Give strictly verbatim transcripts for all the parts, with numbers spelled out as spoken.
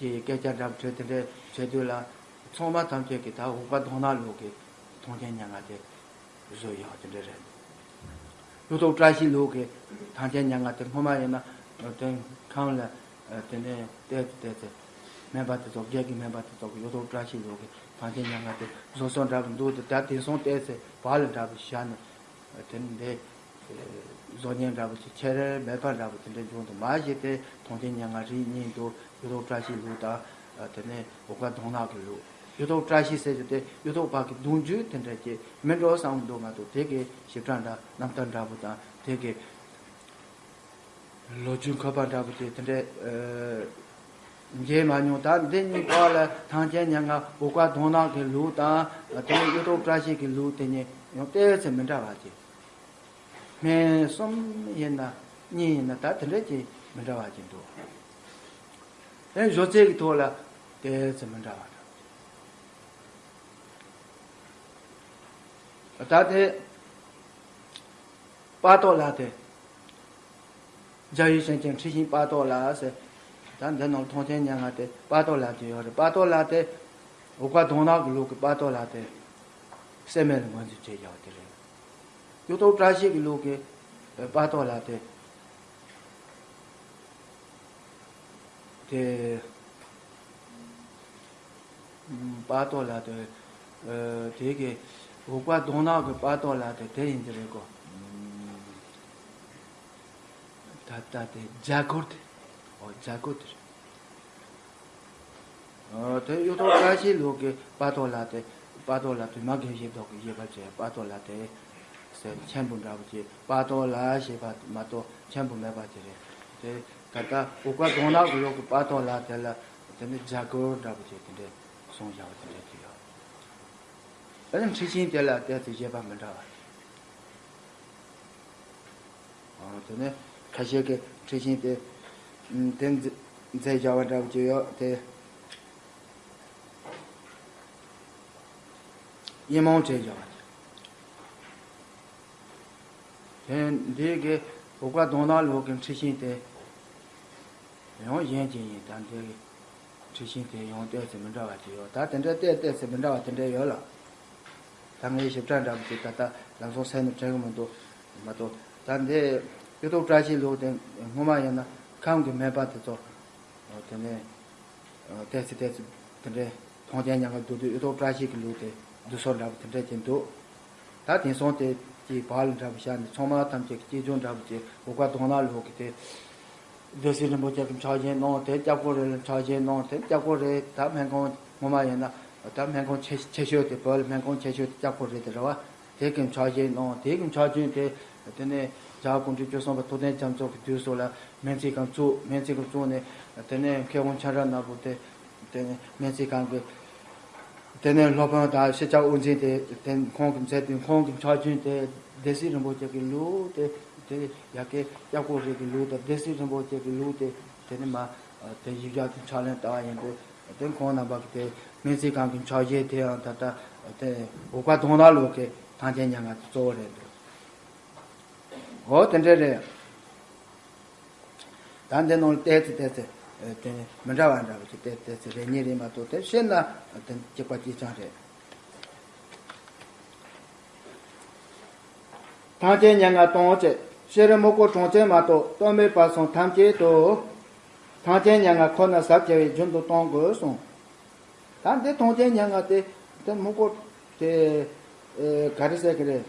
གི་སྐད་ཆ་འདྲ་པོ་བྲིས་དེ་འདྲའི་བྱེད་དུས་ལ། ཚང་མ་ཐམས་ཅད་ཀྱིས་ད་འུག་པ་དོང་ནག་ལུགས་ཀྱི་ཐང་ཆེན་མྱ་ངན་དེ་བཟོས་ཡག་དེ་འདྲ་རེད། གཡུ་ཐོག་བཀྲ་ཤིས་ལུགས་ཀྱི་ཐང་ཆེན་མྱ་ངན་དེ་སྔོན་མ་ཡིན་ན་དེ་ཁང་ལ་དེ་ནས་བལྟས་ཏེ་བལྟས་ཚེ། སྨན་པ་དེ་ཚོ། སྒེར་གྱི་སྨན་པ་དེ་ཚོ་གིས་གཡུ་ཐོག་བཀྲ་ཤིས་ལུགས་ཀྱི་ཐང་ཆེན་མྱ་ངན་དེ་བཟོ་སྲོལ་འདྲ་པོ་འདུག་དེ་ད་དེང་སང་བལྟས་ཚེ་བག་ལ་འདྲ་པོ་བཞག་ནས་དེ་འདི་བཟོ་མཁན་འདྲ་པོ་ཅིག་ཁྱེར་མེད་པ་འདྲ་པོ་དེ་འདྲ་བྱུང་འདུག་མ་གཞི་དེ་ཐང་ཆེན་མྱ་ངན་རིགས་གཉིས་འདུག་གཡུ་ཐོག་བཀྲ་ཤིས་ལུགས་དང་། དེ་ནས་འུག་པ་དོང་ནག་གི་ལུགས། གཡུ་ཐོག་བཀྲ་ཤིས་ཟེར་རྒྱུ་དེ་གཡུ་ཐོག་བར་གྱི་གདུང་རྒྱུད་དེ་འདྲ་ཅིག་མིན་འགྲོ་བསམ་འདུག་མ་གཏོགས། དེ་གི་ཞིབ་ཕྲ་འདྲ་རྣམ་ཐར་འདྲ་པོ་དང་། དེ་གི་ལོ་རྒྱུས་འཁོད་པ་འདྲ་པོ་ཅིག་དེ་འདྲ་མཇལ་མ་མྱོང་། ད་འདི་གཉིས་བར་ལ་ཐང་ཆེན་མྱ་ངན་འུག་པ་དོང་ནག་གི་ལུགས་དང་། དེ་ནས་གཡུ་ཐོག་བཀྲ་ཤིས་ཀྱི་ལུགས་དེ་གཉིས་ཡང་ཏོག་ཙམ་མི་འདྲ་བ་ཅིག་སྨན་གསུམ་ཡིན་ན་གཉིས་ཡིན་ན་ད་དེ་འདྲ་ཅིག་མི་འདྲ་བ་ཅིག་འདུག་དེ་བཟོ་རྩལ་གྱི་ཐོག་ལ་ཏོག་ཙམ་མི་འདྲ་བ་འདྲ། ད་དེ་དཔལ་ཏོག་ལ་དེ། རྒྱལ་བའི་བྱིན་ཅན་ཁྲི་ཤིང་དཔལ་ཏོག་ལ་ཟེར། ད་འདི་ནང་ཐང་ཆེན་མྱ་ངན་དེ་དཔལ་ཏོག་ལ་དེ་ཡོད་རེད། དཔལ་ཏོག་ལ་དེ་འུག་པ་དོང་ནག་གི་ལུགས་ཀྱི་དཔལ་ཏོག་ལ་དེ་སྲེད་མེད་ལ་ངོས་འཛིན་བྱས་བཞག་པ་དེ་རེད། གཡུ་ཐོག་བཀྲ་ཤིས་ཀྱི་ལུགས་ཀྱི་དཔལ་ཏོག་ལ་དེ་དེ། དཔལ་ཏོག་ལ་དེ། དེ་གི་འུག་པ་དོང་ནག་གི་དཔལ་ཏོག་ལ་དེ་དེ་ཡིན་གྱི་རེད་གོ། ད་ལྟ་དེ་རྒྱ་སྒོར་དེ། ཨོ་རྒྱ་སྒོར་དེ་རེད། དེ་གཡུ་ཐོག་བཀྲ་ཤིས་ལུགས་ཀྱི་དཔལ་ཏོག་ལ་དེ། དཔལ་ཏོག་ལ་དེ་མ་དགེ་བའི་བདག་གི་བཞེད་པ་བྱས། དཔལ་ཏོག་ལ་དེ་ཟེར་མཆན་བུ་འདྲ་པོ་ཅིག་དཔལ་ཏོག་ལ་ཞེས་པ་མ་གཏོགས་མཆན་བུ་མེད་པ་དེ་རེད། དེ་ད་ལྟ་འུག་པ་དོང་ནག་གི་ལུགས་ཀྱི་དཔལ་ཏོག་ལ་དེ་ལ་དེ་ནི་རྒྱ་སྒོར་འདྲ་པོ་ཅིག་དེ་འདྲས་གསུངས་བཞག་པ་དེ་འདྲས་ཅིག་ཡོད། དེ་ནི་ཁྲི་ཤིང་དེ་ལ་བལྟས་ཚེ་བཞེད་པ་མི་འདྲ་བ། ཨོ་དེ་ནས་ཁ་ཤས་ཀྱིས་ཁྲི་ཤིང་དེ་དེ་མཛེས་བྱ་བ་འདྲ་བོ་ཅིག་ཡོད་དེ། ཡིན་མོང་བྱས་བྱ་བ་ཅིག་དེ་འདི་གི་འུག་པ་དོང་ནག་ལུགས་ཀྱི་ཁྲི་ཤིང་དེ་ཡང་གཞན་ཅིག་ཡིན། ད་འདི་གི་ཁྲི་ཤིང་དེ་ཡང་ཏོག་ཙམ་མི་འདྲ་བ་ཅིག་ཡོད། ད་དེ་འདྲ་ཏོག་ཏོག་ཙམ་མི་འདྲ་བ་དེ་འདྲ་ཡོད་ལ། ད་ངས་ཞིབ་ཕྲ་འདྲ་པོ་ཅིག་ད་ལྟ་ལམ་སང་གསན་ནས་དྲན་གི་མི་འདུག་མ་གཏོགས་ད་འདི་གཡུ་ཐོག་བཀྲ་ཤིས་ལུགས་དེ་སྔོན་མ་ཡིན་ན་ཁམས་ཀྱི་སྨན་པ་དེ་ཚོ་དེ་ནས་ཏོག་ཙམ་ཏོག་ཙམ་དེ་འདྲའི་ཐང་ཆེན་མྱ་ངན་བསྡུ་དུས་གཡུ་ཐོག་བཀྲ་ཤིས་ཀྱི་ལུགས་དེ་བསྡུ་སྲོལ་འདྲ་པོ་དེ་འདྲ་ཅིག་འདུག་ད་དེང་སང་དེ་ཀྱི་བག་ལ་འདྲ་པོ་བཞག་ནས་ཚང་མ་ཐམས་ཅད་ཀྱི་གཅེས་འཇོག་འདྲ་པོ་ཅིག་འུག་པ་དོང་ནག་ལུགས་ཀྱི་དེ། སྡེ་སྲིད་རིན་པོ་ཆེ་གི་ཕྱག་བཞེས་གནང་། དེ་སྐྱབས་མགོན་རེད་ལ་ཕྱག་བཞེས་གནང་། དེ་སྐྱབས་མགོན་རེད། ད་སྨན་ཁང་སྔོན་མ་ཡིན་ན་ད་སྨན་ཁང་ཆེ་ཆེ་ཤོས་དེ། བོད་ལ་སྨན་ཁང་ཆེ་ཤོས་དེ་སྐྱབས་མགོན་རེད་དེ་རེད་བ། དེ་གི་ཕྱག་བཞེས་གནང་། དེ་གི་ཕྱག་རྒྱུན་དེ་དེ་ནས་རྒྱལ་བ་སྐུ་ཕྲེང་བཅུ་གསུམ་པ་ཐུབ་བསྟན་རྒྱ་མཚོ་གི་དུས་སུ་ལ་སྨན་རྩིས་ཁང་བཙུགས། སྨན་རྩིས་ཁང་བཙུགས་ནས་དེ་ནས་མཁས་དབང་ཆ་འདྲ་ནག་པོ་དེ་དེ་ནས་སྨན་རྩིས་ཁང་གི་དེ་ནས་སློབ་དཔོན་དང་ཤེས་བྱ་དབུ་འཛིན་དེ་དེ་ཁོང་གིས་མཛད་དེ། ཁོང་གི་ཕྱག་རྒྱུན་དེ་སྡེ་སྲིད་རིན་པོ་ཆེ་གི་ལུགས་དེ། དེ་ཡ་གི་སྐྱབས་མགོན་རེད་གི་ལུགས་དང་སྡེ་སྲིད་རིན་པོ་ཆེ་གི་ལུགས་དེ། དེ་ནི་མ་དེ་གཞི་བཞག་གི་ཕྱག་ལེན་ལྟ་བ་ཡིན་དུས། དེ་ཁོང་རྣམ་པ་གི་དེ་སྨན་རྩིས་ཁང་གི་ཕྱག་བཞེས་དེའང་ད་ལྟ་དེ་འུག་པ་དོང་ནག་ལུགས་ཀྱི་ཐང་ཆེན་མྱ་ངན་དེ་གཙོ་བོ་རེད་འདུག་འོ་དེ་འདྲ་རེད། ད་འདི་ནང་ལ་ཏོག་ཙམ་ཏོག་ཙམ་དེ་མི་འདྲ་བ་འདྲ་བ་ཅིག་ཏོག་ཙམ་ཏོག་ཙམ་རེ་གཉིས་རེད་མ་གཏོགས། དེ་བཤད་ན་དེ་གཅིག་པ་གཅིག་རྐྱང་རེད། ཐང་ཆེན་མྱ་ངན་སྟོང་བྱེད། ཤེས་རབ་སྨུག་པོ་གྲོང་ཁྱེར་མ་གཏོགས། སྟོད་སྨད་བར་གསུམ་ཐམས་ཅད་དུ། ཐང་ཆེན་མྱ་ངན་ཁོ་ན་ཟབ་རྒྱས་པའི། རྒྱུན་དུ་གཏོང་དགོས་གསུངས། ད་འདི་ཐང་ཆེན་མྱ་ངན་དེ་དེ་སྨུག་པོ་དེ་ཨེ་ག་རེ་ཟེར་གི་རེད།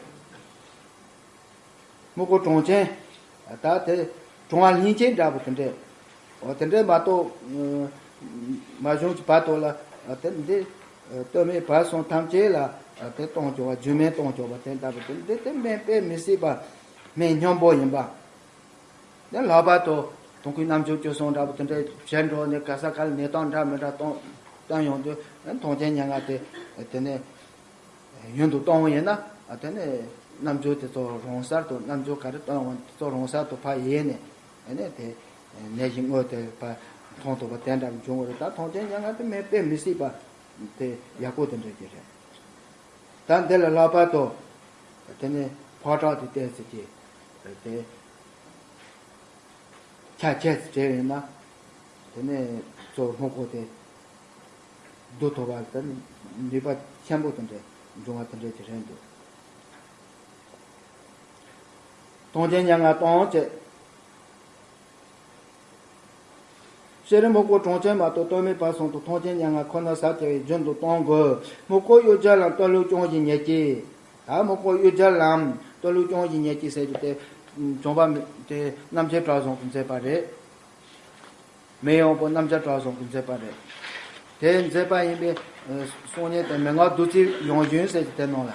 སྨུག་པོ་གྲོང་ཁྱེར། ད་དེ་གྲོང་བ་ལྷན་སྐྱེས་འདྲ་པོ་དེ་འདྲས། འོ་དེ་འདྲས་མ་གཏོགས། མ་བྱུང་གི་བར་དུ་ལ་དེ་འདི་སྟོད་སྨད་བར་གསུམ་ཐམས་ཅད་ལ་དེ་གཏོང་ཆོག་པ། རྒྱུན་སྨན་གཏོང་ཆོག་པ་དེ་ལྟ་བུ་དེ་འདི་དེ་སྨན་དཔེ་མི་སྲིད་པ་སྨན་སྙིང་པོ་ཡིན་པ། དེ་ལྷག་པར་དུ་དུས་ཀུན་རྣམ་འགྱུར་སྐྱོ་སོང་འདྲ་པོ་དེ་འདྲས་བྱས་འགྲོ་ནས་ག་ས་ག་ལ་གནས་སྟངས་འདྲ་མི་འདྲ་གཏོང་གཏོང་ཡོང་དུས། ཐང་ཆེན་མྱ་ངན་དེ་དེ་ནས། ཡུན་དུ་གཏོང་བ་ཡིན་ན། ཨ་དེ་ནས་རྣམ་འགྱུར་དེ་ཚོ་རང་སར་དུ། རྣམ་འགྱུར་ག་རེ་སྟོན་འོང་དེ་ཚོ་རང་སར་དུ་ཕར་ཡལ་ནས། ཨ་ནས་དེ་ནད་གཞི་དངོས་དེ་ཕར་མཐོང་ཐུབ་པ་དེ་འདྲ་འབྱུང་བ་རེད། ད་ཐང་ཆེན་མྱ་ངན་དེ་སྨན་དཔེ་མི་སྲིད་པ་དེ་ཡག་པོ་དེ་འདྲ་ཅིག་རེད། ད་འདི་ལ་ལྷག་པར་དུ་དེ་ནས་ཕོ་བྲང་དེ་བལྟས་ཚེ་ཀྱི་དེ་ཆ་ཁྱད་བྱས་ཡིན་ན། དེ་ནས་གཙོ་བོ་སྨུག་པོ་དེ་བསྡུ་ཐུབ་པ་དེ་ནུས་པ་ཆེན་པོ་དེ་འདྲ་འབྱུང་བ་དེ་འདྲ་ཅིག་རེད་འདུག་མཐོང་ཆེན་མྱ་ངན་གཏོང་བྱེད། ཤེས་རིག་སྨུག་པོ་གྲོང་ཁྱེར་མ་གཏོགས་སྟོད་སྨད་བར་གསུམ་དུ་མཐོང་ཆེན་མྱ་ངན་ཁོ་ན་ཟག་བཅས་པའི་རྒྱུན་དུ་གཏོང་དགོས། སྨུག་པོ་གཡུ་རྒྱལ་ལམ་སྟོད་ལུགས་ཅུང་ཞིག་ཉེ་སྐྱེས། ད་སྨུག་པོ་གཡུ་རྒྱལ་ལམ་སྟོད་ལུགས་ཅུང་ཞིག་ཉེ་སྐྱེས་ཟེར་རྒྱུ་དེ་བྱམས་པ་དེ་རྣམ་རྒྱལ་གྲགས་བཟང་གིས་མཛད་པ་རེད། མེས་དབོན་པོ་རྣམ་རྒྱལ་གྲགས་བཟང་གིས་མཛད་པ་རེད། དེ་མཛད་པ་ཡིན་པའི་གསུང་སྙན་དེ་མན་ངག་བདུད་རྩིའི་ཡང་ཞུན་ཟེར་གྱི་དེ་ནང་ལ།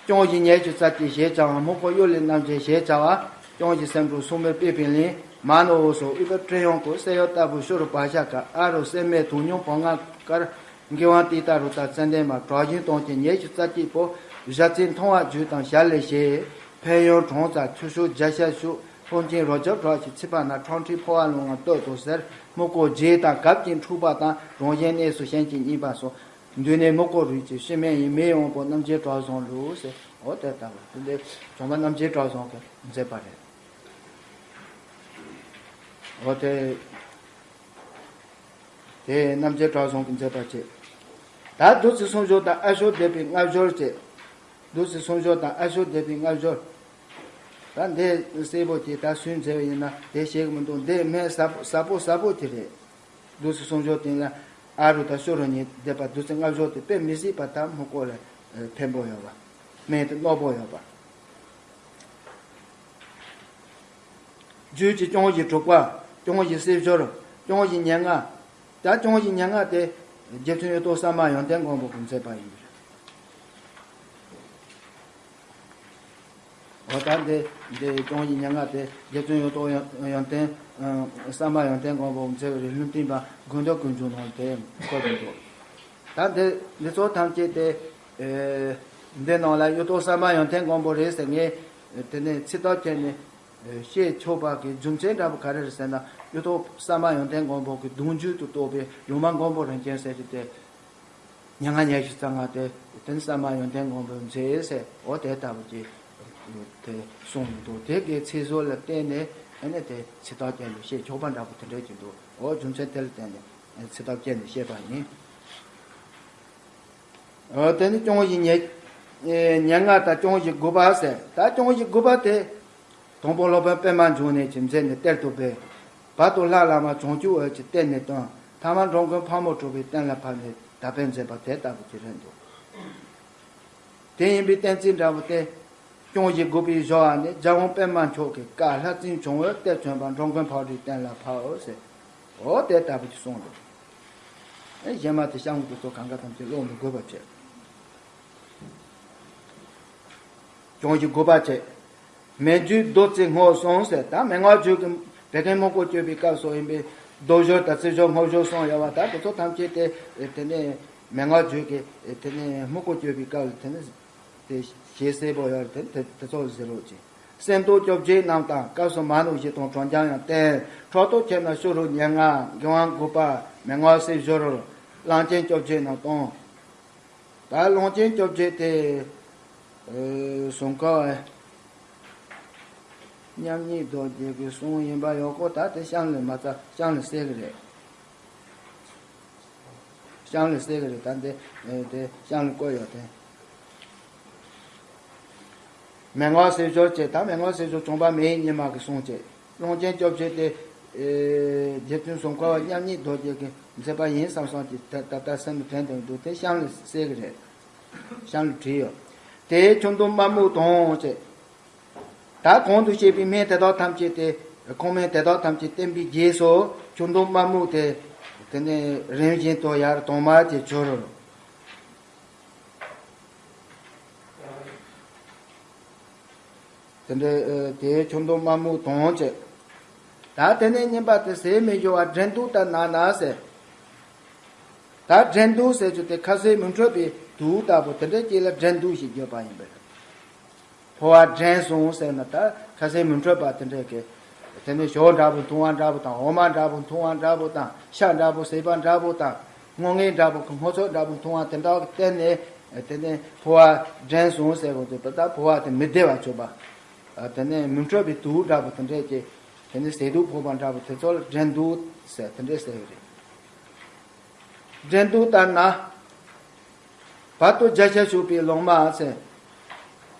ཅུང་ཞིག་ཉེ་སྐྱེས་ཟག་བཅས་ཞེས་བྱ་བ། སྨུག་པོ་གཡུ་ལས་རྣམ་རྒྱལ་ཞེས་བྱ་བ། ཅུང་ཞིག་སེམས་འགྲོ་སུ་མེད་པའི་པིན་ལིན་མ་ནོ་འོ་སོ་ཨུ་ཏ་ཀྲེ་ཡོང་ཀོ་སེ་ཡོ་ལྟ་བུ་ཤོ་རུ་བ་ཤ་ཀ་ཨ་རུ་སེ་མེ་དུ་ཉུང་བོ་ང་ཀར་འགི་ཝང་ཏི་ཏ་རུ་ཏ་ཙན་དན་མ་གྲགས་ཞིང་སྟོང་ཆེན་ཉེ་སྐྱེས་ཟག་བཅས་པོ། བཞའ་ཚིག་མཐོང་བ་རྒྱུད་དང་ཞལ་ལས་ཞེས། ཕན་ཡོན་གྲོང་ཚ་ཆུ་ཤུགས་རྒྱ་ཤ་ཤུགས་ཕོན་ཆེན་རོ་ཇབ་གྲགས་ཀྱི་ཚིག་པ་ན་ཁྲང་ཁྲི་ཕོ་བ་ལུང་ང་སྟོད་དུ་ཟེར། སྨུག་པོ་རྗེས་དང་གབ་ཀྱི་འཁྲུག་པ་དང་རང་གཞན་གནས་སུ་ཞེན་གྱི་གཉིས་པ་སོགས། འདུས་ནས་སྨུག་པོ་རུས་ཀྱི་ཕྱི་མེ་ཡིན། མེས་དབོན་པོ་རྣམ་རྒྱལ་གྲགས་བཟང་ལུགས་ཟེར། འོ་དེ་ལྟ་བུ་དེ་འདྲའི་བྱམས་པ་རྣམ་རྒྱལ་གྲགས་བཟང་གིས་མཛད་པ་རེད། འོ་དེ། དེ་རྣམ་རྒྱལ་གྲགས་བཟང་གིས་མཛད་པ་བྱས། ད་བདུད་རྩི་སྲུང་སྦྱོར་དང་ཨ་ཤོ་སྡེ་པའི་སྔ་སྦྱོར་བྱས། བདུད་རྩི་སྲུང་སྦྱོར་དང་ཨ་ཤོ་སྡེ་པའི་སྔ་སྦྱོར། ད་འདི་གསལ་པོ་ཅིག་ད་སུས་མཛད་པ་ཡིན་ན་དེ་ཤེས་ཀྱི་མི་འདུག་འདི་སྨན་ཟབ་ཟབ་པོ་ཟབ་པོ་དེ་རེད། བདུད་རྩི་སྲུང་སྦྱོར་དེ་ལ་ཨ་རུ་དང་ཤོ་རུ་གཉིས་བསྡེབས་པ་བདུད་རྩི་སྔ་སྦྱོར་དེ་དཔེ་མི་སྲིད་པ་ད་སྨུག་པོ་ལ་ཕན་པོ་ཡོད་པ། སྨན་དེ་རྣོ་པོ་ཡོད་པ། རྒྱུད་ཀྱི་ཅུང་ཞིག་དྲུག་པ། ཅུང་ཞིག་སྲིད་སྦྱོར། ཅུང་ཞིག་སྙན་ངག་ད་ཅུང་ཞིག་སྙན་ངག་དེ་རྗེ་བཙུན་གཡུ་ཐོག་ཟ་མ་ཡོན་ཏན་མགོན་པོ་གིས་མཛད་པ་ཡིན་པས། འོ་ད་འདི་འདི་ཅུང་ཞིག་སྙན་ངག་དེ་རྗེ་བཙུན་གཡུ་ཐོག་ཡོན་ཡོན་ཏན་ཨ་ཟ་མ་ཡོན་ཏན་མགོན་པོ་གིས་མཛད་པའི་ལྷུན་སྟེང་པ་དགོངས་དོན་ཀུན་འབྱུང་ནང་དེ་བཀོད་དེ་འདུག་ད་འདི་འདི་ཚོ་ཐམས་ཅད་དེ་ཨེ་འདི་ནང་ལ་གཡུ་ཐོག་ཟ་མ་ཡོན་ཏན་མགོན་པོ་རེད་ཟེར་ངས་དེ་ནས་ཚིག་ཐག་བཅད་ནས། བཤད་ཆོག་པ་གི་རྒྱུ་མཚན་འདྲ་པོ་ག་རེ་རེད་ཟེར་ན། གཡུ་ཐོག་ཟ་མ་ཡོན་ཏན་མགོན་པོ་གི་གདུང་རྒྱུད་དུ་གཏོགས་པའི་ལུང་མ་མགོན་པོ་རིན་ཆེན་ཟེར་གྱི་དེ། མྱ་ངན་ཉེར་བཞི་རྩ་ལྔ་དེ་དེ་ནི་ཟ་མ་ཡོན་ཏན་མགོན་པོས་མཛད་ཟེར། འོ་དེ་ལྟ་བུ་ཅིག་དེ་གསུངས་ཡོད་འདུག་དེ་གའི་ཚིག་ཟོར་ལ་བརྟེན་ནས་ཨ་ནི་དེ་ཚིག་ཐག་བཅད་ནས་བཤད་ཆོག་པ་འདྲ་པོ་དེ་འདྲ་ཅིག་འདུག་འོ་རྒྱུ་མཚན་དེ་ལ་བརྟེན་ནས་ཚིག་ཐག་བཅད་ནས་བཤད་པ་ཡིན། འོ་དེ་ནི་ཅུང་ཞིག་ཉེ་ཉེར་ལྔ་དང་ཅུང་ཞིག་དགུ་པ་ཟེར། ད་ཅུང་ཞིག་དགུ་པ་དེ། དང་པོ་སློབ་དཔོན་པདྨ་འབྱུང་གནས་ཀྱིས་མཛད་ནས་གཏེར་དུ་སྦས། བར་དུ་ལྷ་བླ་མ་བྱང་ཆུབ་འོད་ཀྱིས་བསྟན་ནས་བསྟན། ཐ་མར་འགྲོ་མགོན་ཕག་མོ་གྲུ་པའི་བསྟན་ལ་ཕབ་ནས་དར་སྤེལ་མཛད་པ་དེ་ལྟ་བུ་ཅིག་རེད་འདུག་དེ་ཡིན་པའི་གཏན་ཚིགས་འདྲ་བོ་སྟེ། ཅུང་ཞིག་དགུ་པའི་ཞོར་བ་ནས་རྒྱལ་དབང་པདྨ་མཆོག་གི་བཀའ་ལྷ་བཙུན་བྱང་འོད་གཏེར་བྱོན་པ་འགྲོ་མགོན་ཕག་གྲུའི་བསྟན་ལ་ཕབ་ཟེར། འོ་དེ་ལྟ་བུ་ཅིག་གསུངས་འདུག་ཨེ་གཞན་མ་དེ་གཤམ་གྱི་དེ་ཚོ་གང་ག་ཐམས་ཅད་ཀློག་མི་དགོས་པ་བྱས། ཅུང་ཞིག་དགུ་པ་བྱས། མན་རྒྱུད་མདོ་རྩིས་བསྔོ་གསུམ་ཟེར། ད་མན་ངག་རྒྱུད་ཀྱི་བད་ཀན་སྨུག་པོ་སྤྱོད་པའི་སྐབས་སུ་ཡིན་པའི་མདོ་སྦྱོར་དང་རྩིས་སྦྱོར་བསྔོ་སྦྱོར་གསུམ་ཡོད་པ། ད་དེ་ཚོ་ཐམས་ཅད་དེ་དེ་ནས་མན་ངག་རྒྱུད་ཀྱི་དེ་ནས་སྨུག་པོ་སྤྱོད་པའི་སྐབས་ལ་དེ་ནས་དེ་ཞེས་གསལ་པོ་ཡོད་རེད། དེ་དེ་ཚོ་གཟིགས་རོགས་གྱིས། གསེར་མདོག་བཅོ་བརྒྱད་རྣམས་དང་སྐབས་སུ་མ་ནོར་བཞི་དང་གྲོང་འཇམ་ཡང་བསྟན། ཁྲོ་ཐོག་ཁྱེར་ན་ཤོ་རུ་ཉེར་ལྔ། མགོན་དབང་དགུ་པ། མན་ངག་རྩིས་སྦྱོར། གླང་ཆེན་བཅོ་བརྒྱད་རྣམས་དང་། ད་གླང་ཆེན་བཅོ་བརྒྱད་དེ། ཨེ་གསུང་སྐབས་མཉམ་ཉིད་རྡོ་རྗེ་གི་གསུང་ཡིན་པ་ཡོད་ཀོ། ད་དེ་གཤམ་ལ་མ་རྩ་གཤམ་ལ་གསལ་གི་རེད། གཤམ་ལ་གསལ་གི་རེད། ད་འདི་ཨེ་དེ་གཤམ་ལ་བཀོད་ཡོད་དེ། མན་ངག་རྩིས་སྦྱོར་བྱས། ད་མན་ངག་རྩིས་སྦྱོར་བྱུང་བ་མེད་ཉི་མ་གི་གསུང་བྱས། གླང་ཆེན་བཅོ་བརྒྱད་དེ། ཨེ་རྗེ་བཙུན་སུམ་མཁའ་བ་མཉམ་ཉིད་རྡོ་རྗེ་གིས་མཛད་པ་ཡིན་བསམ་བསམ་གྱི་ད་ད་ལྟ་སེམས་ལ་དྲན་དུ་འདུག་དེ་གཤམ་ལ་གསལ་གི་རེད། གཤམ་ལ་བྲིས་ཡོད། དེའི་ཆུ་མདོག་དམར་སྨུག་དང་བཅས། ད་གོང་དུ་བཤད་པའི་སྨན་དེ་དག་ཐམས་ཅད་དེ། ཁུངས་སྨན་དེ་དག་ཐམས་ཅད་བསྟེན་པའི་རྗེས་སུ་ཆུ་མདོག་དམར་སྨུག་དེ། དེ་ནས་རིམ་བཞིན་དུ་ཡར་དྭངས་མ་དེ་གྱུར། དེ་འདྲའི་ཨ་དེའི་ཆུ་མདོག་དམར་སྨུག་དང་བཅས། ད་དེ་ནས་བསྙེན་པ་དེ་ཟད་མི་ཤོར་བར་འགྲན་བསྡུར་ལྟར་གནང་ན་ཟེར། ད་འགྲན་བསྡུར་ཟེར་རྒྱུ་དེ་ཁ་ཟས་མི་འཕྲོད་པའི་དུག་ལྟ་བུ་དེ་འདྲ་ཅིག་ལ་འགྲན་བསྡུར་ཞེས་བརྗོད་པ་ཡིན་པས། ཕོ་བ་འགྲན་སོང་ཟེར་ན་ད་ཁ་ཟས་མི་འཕྲོད་པ་དེ་འདྲ་གི། དེ་ནས་ཞོ་འདྲ་པོ་འཐུང་བ་འདྲ་པོ་དང་། འོ་མ་འདྲ་པོ་འཐུང་བ་འདྲ་པོ་དང་། ཤ་འདྲ་པོ་ཟས་པ་འདྲ་པོ་དང་། སྔོ་ངད་འདྲ་པོ་གི་སྔོ་ཚོད་འདྲ་པོ་འཐུང་བ་དེ་འདྲ་གི་བརྟེན་ནས། དེ་ནས་ཕོ་བ་འགྲན་སོང་ཟེར་གོ་དུས་ད་ཕོ་བ་དེ་མི་བདེ་བ་བྱུང་བ། དེ་ནས་མི་འཕྲོད་པའི་དུག་འདྲ་པོ་དེ་འདྲས་ཀྱི། དེ་ནི་ཟས་དུག་ཕོག་པ་འདྲ་པོ་དེ་ཚོ་ལ་འགྲན་བསྡུར་ཟེར་དེ་འདྲས་ཟེར་བ་རེད། འགྲན་བསྡུར་ལྟར་ན། བར་དུ་བརྒྱ་ཆ་ཞུགས་པའི་ལོ་མ་ཟེར།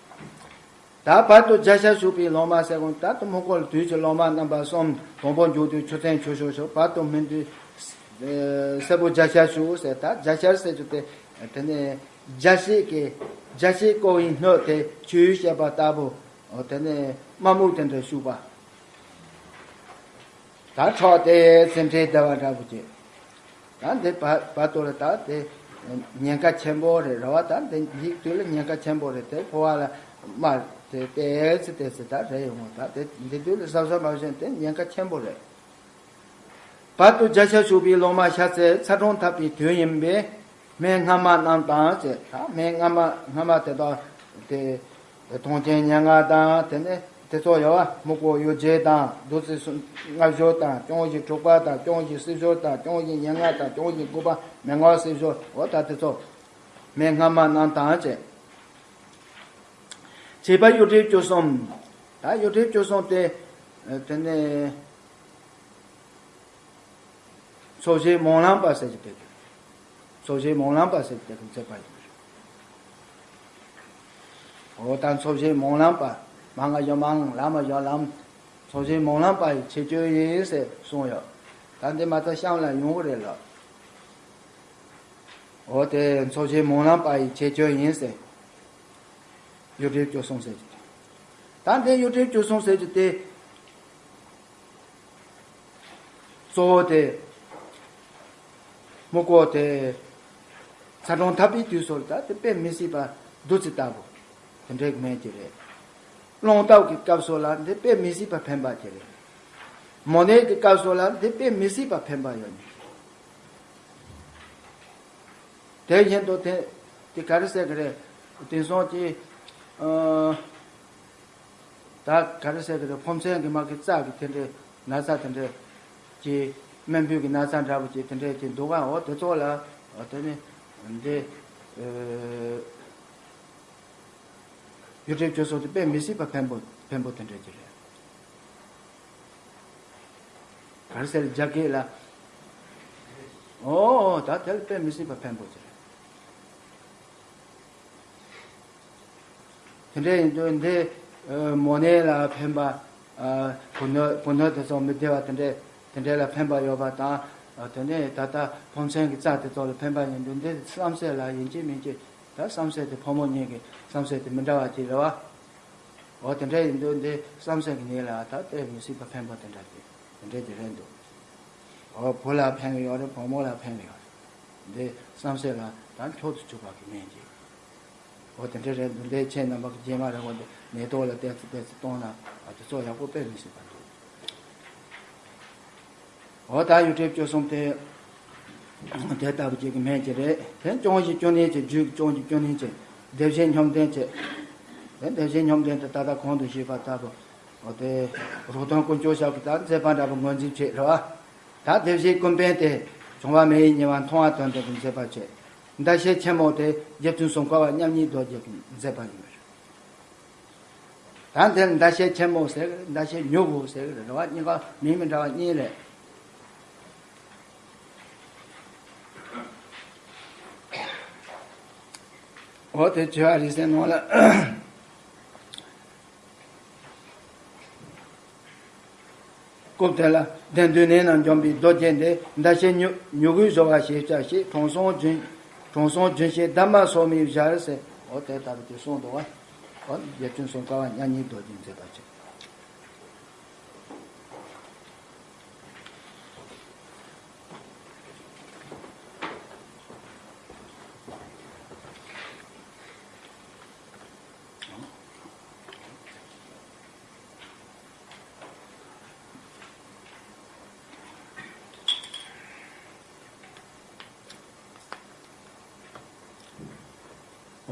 ད་བར་དུ་བརྒྱ་ཆ་ཞུགས་པའི་ལོ་མ་ཟེར་གོང་ད་དུ་མོ་ཀོ་ལ་དུས་ཀྱི་ལོ་མ་རྣམ་པ་གསུམ། དང་པོ་མཇུག་དུས་ཆུ་ཚན་ཆུ་ཤོག་ཤོག་བར་དུ་སྨིན་དུས་སེར་པོ་བརྒྱ་ཆ་ཞུགས་ཟེར། ད་བརྒྱ་ཆ་ཟེར་རྒྱུ་དེ་དེ་ནས་བརྒྱ་ཞིག་གི་བརྒྱ་ཞིག་བསྐོར་བའི་སྣོད་དེ་ཆུས་བཤད་པ་ལྟ་བུ། དེ་ནས་མ་རྨོས་དེ་འདྲ་ཞུགས་པ། ད་ཕྲག་དེ་ཚེ་འཕྲལ་བདེ་བ་འདྲ་པོ་ཅིག་ད་འདི་བར་བར་དོ་ལ་ད་དེ་ཉེན་ཁ་ཆེན་པོ་རེད་ར་བ། ད་འདི་འཇིག་དུས་ལ་ཉེན་ཁ་ཆེན་པོ་རེད། དེ་ཕོ་བ་ལ་དམར་དེ་ཏེ་ཙི་ཏེ་ཙི་ད་རེད་ཡོང་ད་དེ་འདི་དུས་ལ་གཟབ་གཟབ་མ་བྱས་དེ་ཉེན་ཁ་ཆེན་པོ་རེད། བར་དུ་བརྒྱ་ཆ་ཞུགས་པའི་ལོ་མ་ཤ་ཚའི་ཚ་གྲང་འཐབ་པའི་དུས་ཡིན་པས། སྨན་སྔ་མ་རྣམས་དང་ཅེས་ད་སྨན་སྔ་མ་སྔ་མ་དེ་དག་དེ། དོན་རྐྱེན་སྙན་ངག་དང་དེ་ནས་དེ་ཚོ་ཡོད་བ། མུ་གོ་གཡོ་བྱེད་དང་བདུད་རྩི་སུ་ལྔ་བཞོ་དང་སྐྱོང་བཞི་དྲུག་པ་དང་སྐྱོང་བཞི་སྲི་ཞོར་དང་སྐྱོང་བཞི་སྙན་ངག་དང་སྐྱོང་བཞི་དགུ་པ་མན་ངག་སྲི་ཞོར་འོ་ད་དེ་ཚོ་སྨན་སྔ་མ་རྣམས་དང་བཅས། བྱེད་པ་གཡུ་འབྲུག་བཅུ་གསུམ། ད་གཡུ་འབྲུག་བཅུ་གསུམ་དེ་དེ་ནས། འཚོ་བྱེད་སྨོན་ལམ་པ་ཟེར་གྱི་དེ་གི། འཚོ་བྱེད་སྨོན་ལམ་པ་ཟེར་གྱི་དེ་གི་མཛད་པ་ཡིན་པ་རེད། འོ་ད་འཚོ་བྱེད་སྨོན་ལམ་པ། མ་ང་ཡོ་མང་ལ་མ་ཡོ་ལམ། འཚོ་བྱེད་སྨོན་ལམ་པ་ཡི་ཁྱེད་སྐྱོན་ཡིན་ཟེར་གསུངས་ཡོད། ད་འདི་མ་ཐག་གཤམ་ལ་ཡོང་གི་རེད་ལ། འོ་དེ་འཚོ་བྱེད་སྨོན་ལམ་པ་ཡི་ཁྱེད་སྐྱོན་ཡིན་ཟེར། གཡུ་འབྲུག་བཅུ་གསུམ་ཟེར་གྱི་དེ། ད་འདི་གཡུ་འབྲུག་བཅུ་གསུམ་ཟེར་གྱི་དེ། གཙོ་བོ་དེ། མུ་གོ་དེ། ཚ་གྲང་འཐབ་པའི་དུས་སུ་ད་དེ་དཔེ་མི་སྲིད་པ་བདུད་རྩི་ལྟ་བུ། དེ་འདྲའི་མེད་ཀྱི་རེད། རླུང་རྟ་གི་སྐབས་སུ་ལ་འདི་དཔེ་མི་སྲིད་པ་ཕན་པ་ཀྱི་རེད། མོ་ནད་ཀྱི་སྐབས་སུ་ལ་འདི་དཔེ་མི་སྲིད་པ་ཕན་པ་ཡོད་ནི། དེ་བཞིན་དུ་དེ་དེ་ག་རེ་ཟེར་གི་རེད། དེང་སང་གི་ཨ། ད་ག་རེ་ཟེར་གི་རེད། ཕོ་མཚན་གི་མ་གི་རྩ་གི་དེ་འདྲའི་ན་ཚ་དེ་འདྲའི་གི་སྨན་ཕུད་ཀྱི་ན་ཚ་འདྲ་པོ་ཅིག་དེ་འདྲའི་ཅིག་འདུག་ག་འོ་དེ་ཚོ་ལ་འོ་དེ་ནི་འདི་ཨེ་གཡུ་འབྲུག་བཅུ་གསུམ་དེ་དཔེ་མི་སྲིད་པ་ཕན་པོ་ཕན་པོ་དེ་འདྲའི་ཅིག་རེད། ག་རེ་ཟེར་རྒྱ་སྐད་ལ། ཨོ་ད་དེ་ལ་དཔེ་མི་སྲིད་པ་ཕན་པོ་ཅིག་རེད། དེ་འདྲ་ཡིན་དུས་འདི་མོ་ནད་ལ་ཕན་པ། བུ་སྣོད་བུ་སྣོད་དེ་ཚོ་མི་བདེ་བ་དེ་འདྲ་དེ་འདྲ་ལ་ཕན་པ་ཡོད་པ་དང་། དེ་ནས་ད་ལྟ་ཕོ་མཚན་གྱི་རྩ་དེ་ཚོ་ལ་ཕན་པ་ཡིན་དུས་འདི་བསམ་གཟས་ལ་ཡིན་གཅིག་མིན་གཅིག་ད་བསམ་གཟས་དེ་ཕོ་མོ་གཉིས་ཀྱི་བསམ་གཟས་དེ་མི་འདྲ་བ་ཅིག་རེད་བ། འོ་དེ་འདྲ་ཡིན་དུས་འདི་བསམ་གཟས་ཀྱི་ནད་ལ་ད་དཔེ་མི་སྲིད་པ་ཕན་པ་དེ་འདྲ་དེ་དེ་འདྲ་ཅིག་རེད་འདུག་འོ་བུ་ལ་ཕན་གི་ཡོད་རེད། བུ་མོ་ལ་ཕན་གི་ཡོད་རེད། འདི་བསམ་གཟས་ལ་ད་མཆོག་ཏུ་གྱུར་པ་གི་སྨན་ཅིག་འོ་དེ་འདྲ་རེད་འདུག་འདི་ཁྱེད་རྣམ་པ་གི་རྗེས་མ་རེད། འོ་འདི་ནད་ཐོག་ལ་ཏོག་ཙམ་ཏོག་ཙམ་གཏོང་ན་ཨ་དེ་ཚོ་ཡག་པོ་དཔེ་མི་སྲིད་པ་འདུག་འོ་ད་གཡུ་འབྲུག་བཅུ་གསུམ་དེ་དེ་ལྟ་བུ་ཅིག་གི་སྨན་ཅིག་རེད། དེ་སྐྱོང་བཞི་བཅུ་གནས་ཅིག་རྒྱུད་ཀྱི་སྐྱོང་བཞི་བཅུ་གནས་ཅིག་སྡེ་བཞི་སྙོམས་ལྡན་ཅིག་དེ་སྡེ་བཞི་སྙོམས་ལྡན་དེ་ད་ལྟ་གོང་དུ་ཞུས་པ་ལྟ་བུ་འོ་དེ་རུ་སྟོན་དཀོན་མཆོག་ཞབས་ཀྱི་ད་མཛད་པ་འདྲ་པོ་ངོས་འཛིན་བྱེད་རེད་བ། ད་སྡེ་བཞིའི་ཀུན་ཕན་དེ་བྱུང་བ་མེ་ཡི་ཉེ་བར་མཐོང་བ་དོན་ལྡན་གྱི་མཛད་པ་བྱེད། ཟླ་ཤེལ་ཆེན་མོ་དེ་རྗེ་བཙུན་སུམ་མཁར་བ་མཉམ་ཉིད་རྡོ་རྗེ་གི་མཛད་པ་ཡིན་པ་རེད། ད་འདིར་ཟླ་ཤེལ་ཆེན་མོ་ཟེར་གི་རེད། ཟླ་ཤེལ་མྱུ་གུ་ཟེར་གི་རེད། རེད་བ། གཉིས་ཀ་མིང་མི་འདྲ་བ་གཉིས་རེད། འོ་དེ་བྱེ་བ་རིགས་གསལ་ནང་ལ། སྐབས་དེ་ལ་གདན་འདུས་ནས་ནམ་འཇོམས་པའི་རྡོ་རྗེ་འདི། ཟླ་ཤེལ་མྱུ་མྱུ་གུའི་བཟོ་བ་ཞེས་བྱ་ཞིག་དྲང་སྲོང་ལྗོན་དྲང་སྲོང་ལྗོན་ཤིང་འདབ་མ་སོགས་མིན་ཞེས་ཟེར། འོ་དེ་ལྟ་བུ་དེ་གསུངས་འདུག་བ། འོ་རྗེ་བཙུན་སུམ་མཁར་བ་མཉམ་ཉིད་རྡོ་རྗེས་མཛད་པ་བྱས།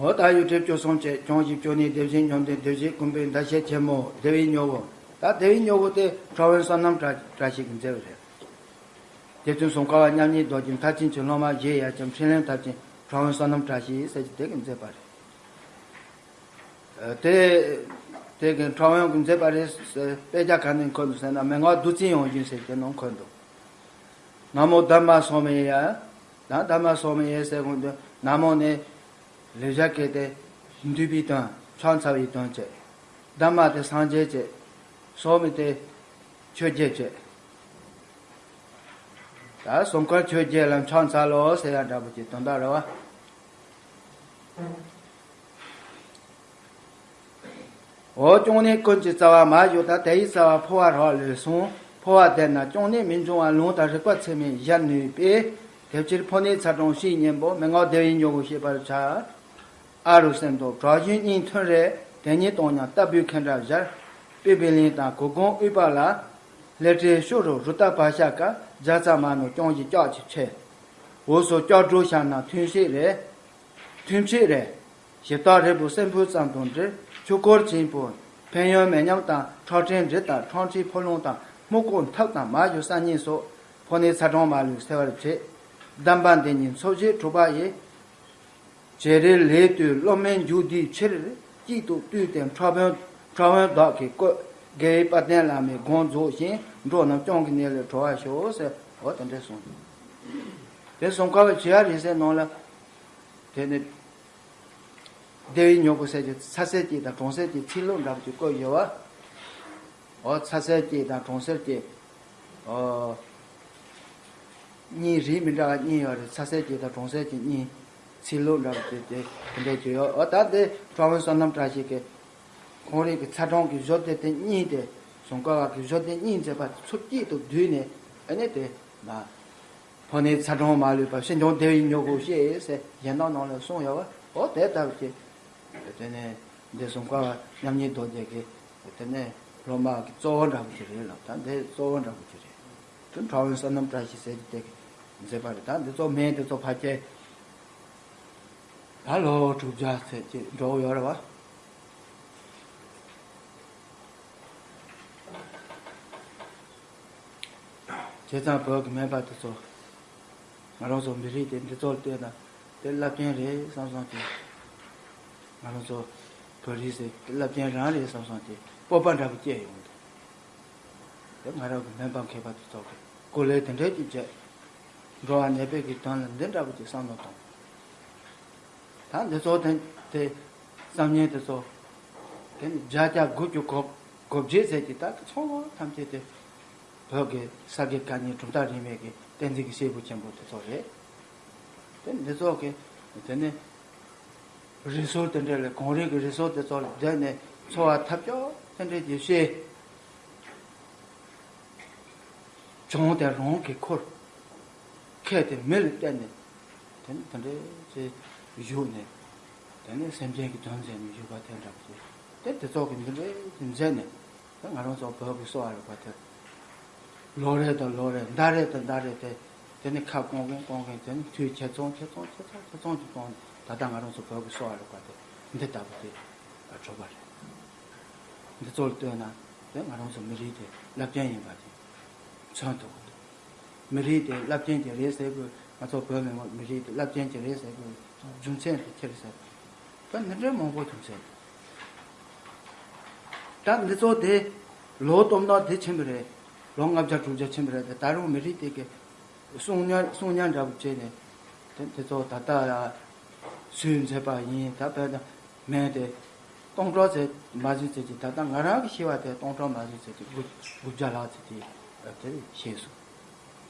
འོ་ད་གཡུ་འབྲུག་བཅུ་གསུམ་བཅས་སྐྱོང་བཞི་བཅུ་གནས་སྡེ་བཞི་སྙོམས་ལྡན་སྡེ་བཞིའི་ཀུན་ཕན་ཟླ་ཤེལ་ཆེན་མོ་བདེ་བའི་མྱུ་གུ། ད་བདེ་བའི་མྱུ་གུ་དེ་ཁྲོ་བོའི་བསོད་ནམས་བཀྲ་བཀྲ་ཤིས་ཀྱིས་མཛད་པ་རེད། རྗེ་བཙུན་སུམ་མཁར་བ་མཉམ་ཉིད་རྡོ་རྗེ་མཐར་ཕྱིན་གྱི་སློབ་མ་བཞི་ཡ་ཅན་འཕྲིན་ལས་མཐར་ཕྱིན་ཁྲོ་བོའི་བསོད་ནམས་བཀྲ་ཤིས་ཟེར་གྱི་དེ་གིས་མཛད་པ་རེད། དེ་ དེ་གི་ཁྲོམ་དབྱངས་ཀྱིས་མཛད་པ་རེད་ཟེར། དཔེ་ཆ་ག་ནས་འཁོད་འདུག་ཟེར་ན། མན་ངག་བདུད་རྩིའི་ཡང་ཞུན་ཟེར་གྱི་ནང་འཁོད་འདུག། ན་མོ་དྷརྨ་སོ་མི་ཡ། ད་དྷརྨ་སོ་མི་ཡ་ཟེར་གོང་དུ། ན་མོ་ནི་ལེགས་སྦྱར་སྐད་དེ་འདུས་པའི་དོན། ཕྱག་འཚལ་བའི་དོན་བྱེད། དྷརྨ་དེ་སངས་རྒྱས་བྱེད། སོ་མི་དེ་ཆོས་བརྒྱད་བྱེད། ད་གསུང་མཁན་ཆོས་བརྒྱད་ལ་ཕྱག་འཚལ་ལོ་ཟེར་ཡ་འདྲ་པོ་ཅིག་དོན་དག་རེད་བ། འོ། གཅུང་ནས་ཀུན་གྱི་རྩ་བ་མར་བཞོ། ད་དེ་ཡི་རྩ་བ་འཕོ་བ་རག་ལས་གསུངས། འཕོ་བ་བསྡད་ན་གཅུང་ནས་མི་འབྱུང་བ། ལུང་དང་རིགས་པ་ཚད་མས་གཞལ་ནུས་པས། དེ་ཕྱིར་ཕོ་ནད་ཚ་གྲང་ཕྱིའི་གཉེན་པོ། མན་ངག་བདེ་བའི་མྱུ་གུ་ཤེས་པར་བྱ། ཨ་རུ་སེམས་དང་བྲག་གཞུང་གཉིས་མཐུན་རེད། དེ་གཉིས་དང་མཉམ་ལྟ་བུའི་ཁེངས་དྲེགས་སྦྱར། པི་པི་ལིང་དང་གོ་གོང་དབུས་པ་ལ། ལྷས་སྤྲས་ཤོ་རུ་རུ་ཏ་བ་ཤ་ཀ། རྒྱ་ཚ་མ་ནོར་རྐྱང་གཞི་ལྕགས་ཀྱི་ཆས། འོ་སོ་ལྕགས་སྒྲོག་བཤམས་ན་ཐུན་ཕྱེད་རེད། ཐུན་ཕྱེད་རེད། ཞབས་སྟེགས་རིལ་བུ་སྲན་ཕུང་ཙམ་དང་འབྲེལ། ཆོས་འཁོར་ཆེན་པོ་ཕན་ཡོན་མེ་མཉམ་དང་། ཁྲག་ཕྲན་འབྲས་དང་ཁྲག་མཁྲིས་ཕོ་ལོང་དང་། སྨུག་ཀོ་མཐབ་དང་མར་བཞོ་ས་གཉིས་སོགས། ཕོ་ནད་ཚ་གྲང་མ་ལུས་སེལ་བར་བྱེད། གདམས་པ་འདི་ཉིད་ཚོགས་ཞིང་གྲུབ་པ་ཡི། བྱེད་རིལ་ལས་བཏུས་སློབ་མའི་མཇུག་བསྡུའི་ཕྱིར། གཅིག་ཏུ་བཏུས་ཏེ་ཁྲག་ཕུང་ཁྲག་ཕུང་དག་གིས་བཀོད། དགེ་བའི་དཔལ་ལྡན་བླ་མའི་དགོངས་རྫོགས་ཤིང་། འགྲོ་རྣམས་སྐྱོང་གི་ནད་ལས་གྲོལ་བར་ཤོག་ཟེར། འོ་དེ་འདྲས་གསུངས། དེ་གསུང་སྐབས་བྱེད་ཡ་རེད་ཟེར་ནང་ལ། དེ་ནི་བདེ་བའི་མྱུ་གུ་ཟེར་གྱི་ཚ་ཟེར་གྱི་དང་གྲང་ཟེར་གྱི་ཚིག་ལྷུག་འདྲ་པོ་ཅིག་བཀོད་ཡོད་བ། འོ། ཚ་ཟེར་གྱི་དང་གྲང་ཟེར་གྱི། འོ། གཉིས་རིགས་མི་འདྲ་བ་གཉིས་ཡོད་རེད། ཚ་ཟེར་གྱི་དང་གྲང་ཟེར་གྱི་གཉིས། ཚིག་ལྷུག་འདྲ་པོ་ཅིག་དེ་དེ་འདྲས་ཅིག་ཡོད། འོ། ད་དེ་ཁྲོམ་དབྱངས་བསོད་ནམས་བཀྲ་ཤིས་ཀྱིས་ཁོང་རང་གི་ཚ་གྲང་གི་བཞི་དེ་དེ་གཉིས་དེ། གསུང་སྐབས་བ་གི་བཞི་དེ་གཉིས་མཛད་པ་ཚུལ་གཅིག་ཏུ་བསྡུས་ནས། ཨ་ནི་དེ་མ། ཕོ་ནད་ཚ་གྲང་མ་ལུས་པ། ཕྱིས་འབྱུང་བདེ་བའི་མྱུ་གུ་ཤེས་ཟེར་གཞན་དག་ནང་ལ་གསུངས་ཡོད་བ། འོ་དེ་ལྟ་བུ་ཅིག། དེ་ནས་འདི་གསུང་སྐབས་བ་མཉམ་ཉིད་རྡོ་རྗེ་གི། དེ་ནས་སློབ་མ་གི་གཙོ་བོ་འདྲ་པོ་ཅིག་རེད་ལ། ད་འདི་གཙོ་བོ་འདྲ་པོ་ཅིག་རེད། དེ་ཁྲོམ་དབྱངས་བསོད་ནམས་བཀྲ་ཤིས་ཟེར་གྱི་དེ་གི་མཛད་པ་རེད། ད་འདི་ཚོ་མིང་འདི་ཚོ་ཕལ་ཆེར་ད་ལོ་དྲུག་བརྒྱ་ཚད་ཅིག་འགྲོ་ཡོད་རེད་བ། བྱས་ཙང་བོད་ཀྱི་སྨན་པ་དེ་ཚོ། ང་རང་ཚོ་མི་རིགས་དེ་འདི་ཚོ་ལ་ལྟོས་ན་དེ་རླབས་ཆེན་རེད་བསམ་བསམ་གྱི། ང་རང་ཚོ་བོད་རིགས་ཟེར་དེ་རླབས་ཆེན་རང་རེད་བསམ་བསམ་གྱི་སྤོབས་པ་འདྲ་པོ་སྐྱེས་ཡོང་འདུག། དེ་ང་རང་གི་སྨན་པ་མཁས་པ་དེ་ཚོ་གི་སྐུ་ལས་དེ་འདྲས་ཀྱི་བྱས། འགྲོ་བ་ནད་པའི་གི་དོན་ལ་འདི་འདྲ་པོ་ཅིག་བསམ་བློ་གཏོང་། ད་འདི་ཚོ་དེ་དེ་བསམ་ངན་དེ་ཚོ། དེ་ནི་བརྒྱ་ཆ་དགུ་བཅུ་གོ་གོ་བརྒྱད་ཟེར་གྱི་ད་ཚང་མ་ཐམས་ཅད་དེ་བོད་ཀྱི་ས་དགེ་བཀའ་རྙིང་གྲུབ་མཐའ་རིས་མེད་ཀྱི་བསྟན་འཛིན་གྱི་སྐྱེས་བུ་ཆེན་པོ་དེ་ཚོ་རེད། དེ་འདི་ཚོ་གི་དེ་ནི་རིག་གསར་དེ་འདྲ་ལས་གངས་རི་གི་རིག་གསར་དེ་ཚོ་ལ་བསྡད་ནས་འཚོ་བ་ཐབས་སྐྱོ་དེ་འདྲ་ཅིག་བྱས། བྱང་དེ་རང་གི་འཁོར། ཁ་དེ་མི་ལ་གཏད་ནས། དེ་ནི་དེ་འདྲའི་ཅིག་བཞུགས་ནས། དེ་ནི་སེམས་ཅན་གྱི་དོན་མཛད་ནས་བཞུགས་པ་དེ་འདྲ་པོ་ཅིག། དེ་དེ་ཚོ་གི་འདི་འདྲའི་ཅིག་མཛད་ནས། དེ་ང་རང་ཚོ་བོད་ཀྱི་གསོ་བ་རིག་པ་དེ། ལོ་རེ་དང་ལོ་རེ། ཟླ་རེ་དང་ཟླ་རེ་དེ། དེ་ནི་ཁ་སྐོང་གིན་སྐོང་གིན། དེ་ནི་དུས་ཆེ་ཚང་ཆེ་ཚང་ཆེ་ཚང་ཆེ་ཚང་ཅིག་གཏོང་ནས། ད་ལྟ་ང་རང་ཚོ་བོད་ཀྱི་གསོ་བ་རིག་པ་དེ་འདི་ལྟ་བུ་དེ་གྲུབ་པ་རེད། འདི་ཚོ་ལ་ལྟོས་ན་དེ་ང་རང་ཚོ་མི་རིགས་དེ་རླབས་ཆེན་ཡིན་པ་དེ་མཚོན་ཐུབ་ཀྱི་འདུག། མི་རིགས་དེ་རླབས་ཆེན་ཅིག་རེད་ཟེར་དགོས། ང་ཚོ་བོད་མི་མང་མི་རིགས་དེ་རླབས་ཆེན་ཅིག་རེད་ཟེར་དགོས་རྒྱུ་མཚན་དེ་ཆི་རེད་ཟེར། ད་འདི་འདྲའི་མང་པོ་བྱུང་ཟེར། ད་འདི་ཚོ་དེ་ལོ་སྟོང་ནང་དེ་ཕྱིན་པ་རེད། ལོ་ལྔ་བརྒྱ་དྲུག་བརྒྱ་ཕྱིན་པ་རེད། དེ་ད་རུང་མི་རིགས་དེ་གི་གསུང་ཉར་གསུང་ཉར་འདྲ་པོ་བྱས་ནས། དེ་དེ་ཚོ་ད་ལྟ་ཡ་སུས་མཛད་པ་ཡིན། ད་བོད་ནང་མེད་དེ། སྟོང་ཕྲག་ཙམ་མ་ཟིན་ཙམ་གྱིས། ད་ལྟ་ང་རང་གིས་ཤེས་པ་དེ་སྟོང་ཕྲག་མ་ཟིན་ཙམ་གྱིས་དགུ་དགུ་བརྒྱ་ལྷག་ཙམ་དེ་དེ་ཤེས་སོང་།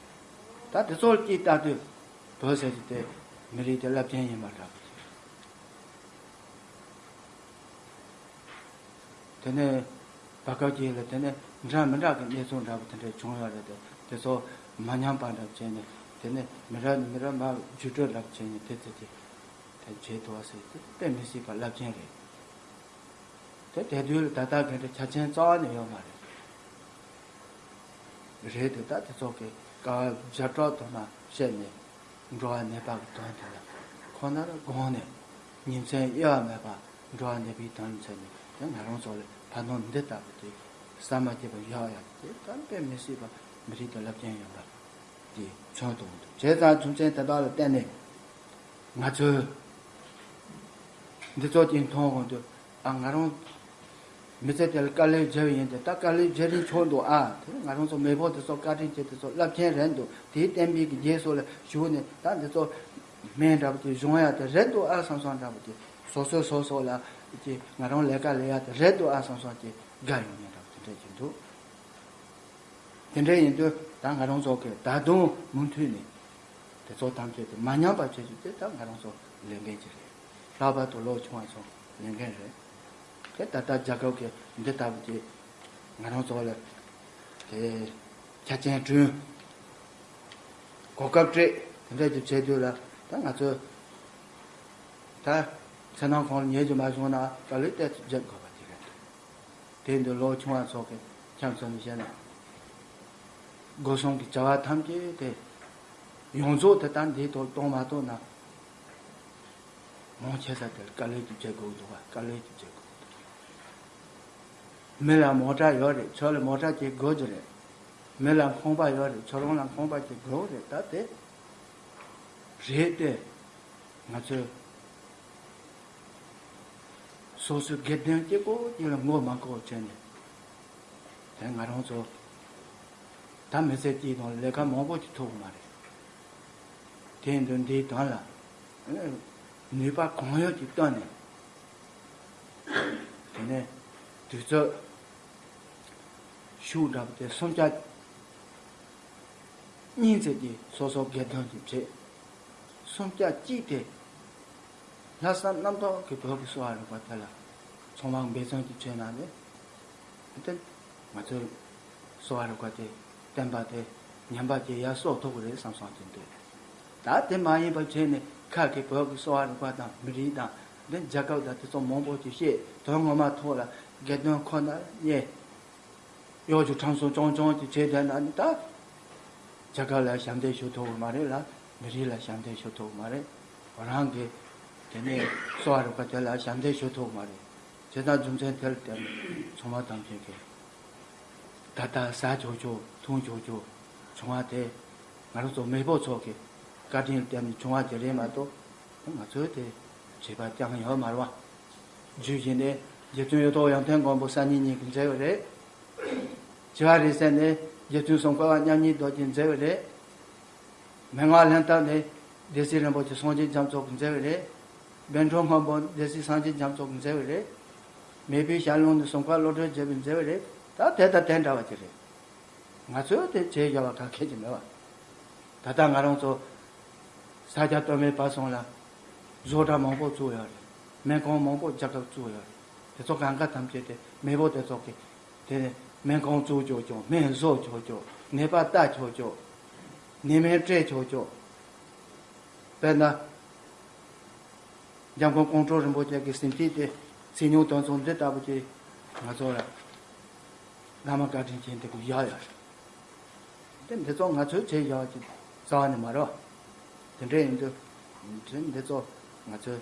ད་དེ་ཚོ་ལ་གཅིག་ལྟ་དུས་བོད་ཟེར་གྱི་དེ་མི་རིགས་དེ་རླབས་ཆེན་ཡིན་པ་འདྲ་པོ་ཅིག། དེ་ནས་བར་སྐབས་ཅིག་ལ་དེ་ནས་འདྲ་མི་འདྲ་གི་གནས་ཚུལ་འདྲ་པོ་དེ་འདྲ་བྱུང་ཡོད་རེད་དེ། དེ་ཚོ་མ་ཉམས་པ་འདྲ་བྱས་ནས། དེ་ནས་མི་རབས་ནས་མི་རབས་མར་བརྒྱུད་སྤྲོད་འདྲ་བྱས་ནས་དེ་ཚོ་དེ་དེ་བྱེད་ཐུབ་པ་ཟེར་དེ་དཔེ་མི་སྲིད་པ་རླབས་ཆེན་རེད། དེ་དེ་དུས་ལ་ད་ལྟ་གི་འདྲ་ཆ་རྐྱེན་རྩ་བ་ནས་ཡོད་མ་རེད། རེད་དེ། ད་དེ་ཚོ་གི་དཀའ་བ་བརྒྱ་ཕྲག་དུ་མ་བཤད་ནས། འགྲོ་བ་ནད་པ་གི་དོན་དེ་ལ་ཁོ་ནར་དགོངས་ནས། ཉིན་མཚན་གཡོ་བ་མེད་པར་འགྲོ་བ་ནད་པའི་དོན་མཛད་ནས། དེ་ང་རང་ཚོ་ལ་ཕན་ཐོགས་འདི་ལྟ་བུ་དེ་བསམ་མ་ཁྱབ་པ་ཡོད་ཡ། དེ་ད་དཔེ་མི་སྲིད་པ་མི་རིགས་དེ་རླབས་ཆེན་ཡིན་པ་དེ་མཚོན་ཐུབ་འདུག། བྱས་ཙང་རྒྱུ་མཚན་དེ་དག་ལ་བརྟེན་ནས་ང་ཚོས་འདི་ཚོ་ཅིག་མཐོང་གོང་དུ། ཨ། ང་རང་ མི་ཚེ་དེ་ལ་དཀའ་ལས་བརྒྱབ་ཡིན་ཏེ། ད་དཀའ་ལས་བརྒྱབ་རིན་ཆོག་འདུག་ཨ། དེ་ང་རང་ཚོ་མེས་པོ་དེ་ཚོ་བཀའ་དྲིན་ཆེ། དེ་ཚོ་རླབས་ཆེན་རེད་འདུག་དེའི་བསྟན་པའི་གི་རྗེས་སུ་ལ་ཞུགས་ནས། ད་འདི་ཚོ་སྨན་འདྲ་པོ་དེ་སྦྱོང་ཡ་དེ་རེད་འདུག་ཨ་བསམ་བསམ་འདྲ་པོ་དེ། སོ་སོས་སོ་སོ་ལ་དེ་ང་རང་ལས་ཀ་ལས་ཡ་དེ་རེད་འདུག་ཨ་བསམ་བསམ་དེ་དགའ་ཡོང་ཡ་འདྲ་པོ་དེ་འདྲ་ཅིག་འདུག་དེ་འདྲ་ཡིན་དུས་ད་ང་རང་ཚོ་གི་ད་དུང་མུ་མཐུད་ནས་དེ་ཚོ་ཐམས་ཅད་དེ་མ་ཉམས་པ་བྱེད་རྒྱུ་དེ་ད་ང་རང་ཚོ་ལས་འགན་ཅིག་རེད། ལྷག་པར་དུ་ལོ་ཆུང་བ་ཚོ་ལས་འགན་རེད། དེ་ད་ལྟ་རྒྱལ་ཁབ་ཀྱི་འདི་ལྟ་བུ་དེ་ང་རང་ཚོ་ལ་དེ་ཆ་རྐྱེན་བསྐྲུན། གོ་སྐབས་སྤྲད། དེ་འདྲ་ཅིག་བྱེད་དུས་ལ་ད་ང་ཚོས་ད་མཚན་ནམ་གང་ལ་ཉལ་རྒྱུ་མ་བྱུང་ན་དཀའ་ལས་ཏོག་ཙམ་རྒྱག་དགོས་པ་དེ་རེད། དེ་འདི་ལོ་ཆུང་བ་ཚོ་གི་ཁྱམས་ཚོ་ནས་བཤད་ན། སྒོ་སྲུང་གི་བྱ་བ་ཐམས་ཅད་དེ་ཡོངས་རྫོགས་དེ་ལྟར་འདི་ཐོག་གཏོང་མ་ཐུབ་ན། མང་ཆེ་ས་དེར་དཀའ་ལས་ཀྱི་བྱེད་དགོས་འདུག་བ། དཀའ་ལས་ཀྱི་བྱེད་དགོས་འདུག་མི་ལ་མོ་ཊ་ཡོད་རེད། ཁྱོད་ལ་མོ་ཊ་ཅིག་དགོས་ཀྱི་རེད། མི་ལ་ཁང་པ་ཡོད་རེད། ཁྱོད་རང་ལ་ཁང་པ་ཅིག་དགོས་རེད། ད་དེ་རེད་དེ། ང་ཚོས་སོ་སོའི་སྒེར་དོན་གཅིག་པོ་གཅིག་ལ་མགོ་མ་འཁོར་བྱས་ནས། དེ་ང་རང་ཚོ་ད་མི་ཚེ་གཅིག་དང་ལས་ཀ་མང་པོ་ཅིག་ཐུབ་ཀྱི་མ་རེད། དེ་འདུག་འདིའི་དོན་ལ་ནུས་པ་གང་ཡོད་ཀྱིས་བཏོན་ནས། དེ་ནས་དུས་ཚོད་ཤུགས་འདྲ་པོ་དེ་སུམ་ཆ་གཉིས་ཙམ་གྱིས་སོ་སོ་སྒེར་དོན་གྱི་བྱེད། སུམ་ཆ་གཅིག་དེ་ལྷག་བསམ་རྣམ་རྟོག་གིས་བོད་ཀྱི་གསོ་བ་རིག་པ་དེ་ལ་ཚང་མ་འབད་བརྩོན་གྱིས་བྱས་ན་ནི། དེ་ང་ཚོའི་གསོ་བ་རིག་པ་དེ་བསྟན་པ་དེ་ཉམས་པ་ཅིག་ཡར་གསོ་ཐུབ་ཀྱི་རེད་བསམ་བསམ་གྱི་འདུག་ད་དེ་མ་ཡིན་པ་བྱས་ནས་ཁ་གིས་བོད་ཀྱི་གསོ་བ་རིག་པ་དང་མི་རིགས་དང་འདི་རྒྱལ་ཁབ་དང་དེ་ཚོ་མང་པོ་ཅིག་བཤད། དོན་ངོ་མ་ཐོག་ལ་སྒེར་དོན་ཁོ་ན་རྙེད། གཡོ་སྒྱུ་ཁྲམ་གསུམ་རྐྱང་རྐྱང་ཅིག་བྱས་བསྡད་ན་ནི་ད། རྒྱལ་ཁབ་ལ་ཞབས་འདེགས་ཞུ་ཐུབ་ཀྱི་མ་རེད་ལ། མི་རིགས་ལ་ཞབས་འདེགས་ཞུ་ཐུབ་ཀྱི་མ་རེད། རང་གི་དེ་ནས་གསོ་བ་རིག་པ་དེ་ལ་ཞབས་འདེགས་ཞུ་ཐུབ་ཀྱི་མ་རེད། བྱས་ཙང་རྒྱུ་མཚན་དེ་ལ་བརྟེན་ནས་ཚང་མ་ཐམས་ཅད་ཀྱིས་ད་ལྟ་ཟ་ཆོག་ཆོག་འཐུང་ཆོག་ཆོག་བྱུང་བ་དེ་ང་རང་ཚོ་མེས་པོ་ཚོ་གི་བཀའ་དྲིན་ལ་བརྟེན་ནས་བྱུང་བ་དེ་རེད་མ་གཏོགས། ང་ཚོས་དེ་བྱས་པ་ཅང་ཡོད་མ་རེད་བ། རྒྱུ་གཞི་ནི་རྗེ་བཙུན་གཡུ་ཐོག་ཡོན་ཏན་མགོན་པོ་གསར་རྙིང་གཉིས་ཀྱིས་མཛད་པ་རེད། བྱེ་བ་རིང་བསྲེལ་ནི་རྗེ་བཙུན་སུམ་བརྒྱ་པ་མཉམ་ཉིད་རྡོ་རྗེས་མཛད་པ་རེད། མན་ངག་ལྷན་ཐབས་ནི་སྡེ་སྲིད་རིན་པོ་ཆེ་སངས་རྒྱས་རྒྱ་མཚོ་གིས་མཛད་པ་རེད། བཻ་ཌཱུརྱ་སྔོན་པོ་སྡེ་སྲིད་སངས་རྒྱས་རྒྱ་མཚོ་གིས་མཛད་པ་རེད། མེས་པོའི་ཞལ་ལུང་ནི་སུམ་བརྒྱ་བློ་གྲོས་རྒྱལ་པོས་མཛད་པ་རེད། ད་དེ་དང་དེ་འདྲ་བ་ཅིག་རེད། ང་ཚོས་དེ་བྱས་བཞག་པ་ག་གལ་ཅིག་མེད་བ། ད་ལྟ་ང་རང་ཚོ་ས་སྐྱ་སྟོད་སྨད་བར་གསུམ་ལ་བཟོ་གྲྭ་མང་པོ་བཙུགས་ཡོད་རེད། སྨན་ཁང་མང་པོ་རྒྱལ་ཁབ་བཙུགས་ཡོད་རེད། དེ་ཚོ་གང་ག་ཐམས་ཅད་དེ་མེས་པོ་དེ་ཚོ་གིས་དེ་ནས་སྨན་ཁང་བཙུགས་ཆོག་ཆོག་སྨན་བཟོ་ཆོག་ཆོག་ནད་པ་ལྟ་ཆོག་ཆོག་ནད་སྨན་སྤྲད་ཆོག་ཆོག་དཔེར་ན། འཇམ་མགོན་ཀོང་སྤྲུལ་རིན་པོ་ཆེ་གི་ཟིན་བྲིས་དེ་ཚིག་ཉུང་དོན་གསུམ་འདི་ལྟ་བུ་ཅིག་ང་ཚོ་ལ་བླ་མ་བཀའ་དྲིན་ཅན་དེ་གུ་ཡག་ཡོད་རེད། དེ་འདི་ཚོ་ང་ཚོས་བྱས་ཡག་ཅིག་རྩ་བ་ནས་མ་རེད་བ། དེ་འདྲ་ཡིན་དུས་དེ་འདི་ཚོ་ང་ཚོས་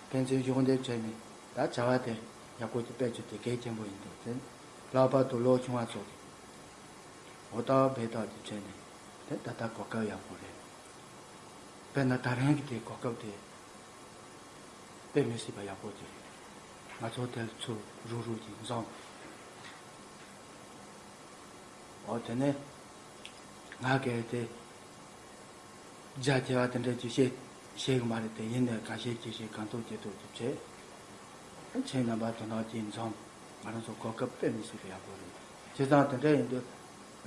ཕན་ཚུན་གཞོགས་འདེགས་བྱས་ནས་ད་བྱ་བ་དེ་ཡག་པོ་ཅིག་སྤེལ་རྒྱུ་དེ་གལ་ཆེན་པོ་ཡིན་འདུག་དེ་ལྷག་པར་དུ་ལོ་ཆུང་བ་ཚོ་གིས་འོ་ད་འབད་ཐག་ཅིག་བྱས་ནས་དེ་ད་ལྟ་གོ་སྐབས་ཡག་པོ་རེད། དཔེར་ན་ད་རིང་གི་དེ་གོ་སྐབས་དེ་དཔེ་མི་སྲིད་པ་ཡག་པོ་ཅིག་རེད། ང་ཚོ་དེར་ཚུར་རུག་རུག་ཅིག་འཛོམས། འོ་དེ་ནས་ང་གལ་ཏེ་རྒྱ་ཆེ་བ་དེ་འདྲ་ཅིག་བཤད་ཤེས་གི་མ་རེད་དེ། ཡིན་ནའི་ག་ཤེད་ཅི་ཤེད་གང་ཐུབ་ཅི་ཐུབ་ཅིག་བྱས། ཁྱེད་རྣམ་པ་དོ་སྣང་ཅིག་འཛོམས། ང་རང་ཚོ་གོ་སྐབས་དཔེ་མི་སྲིད་པ་ཡག་པོ་རེད། བྱས་ཙང་དེ་འདྲ་ཡིན་དུས་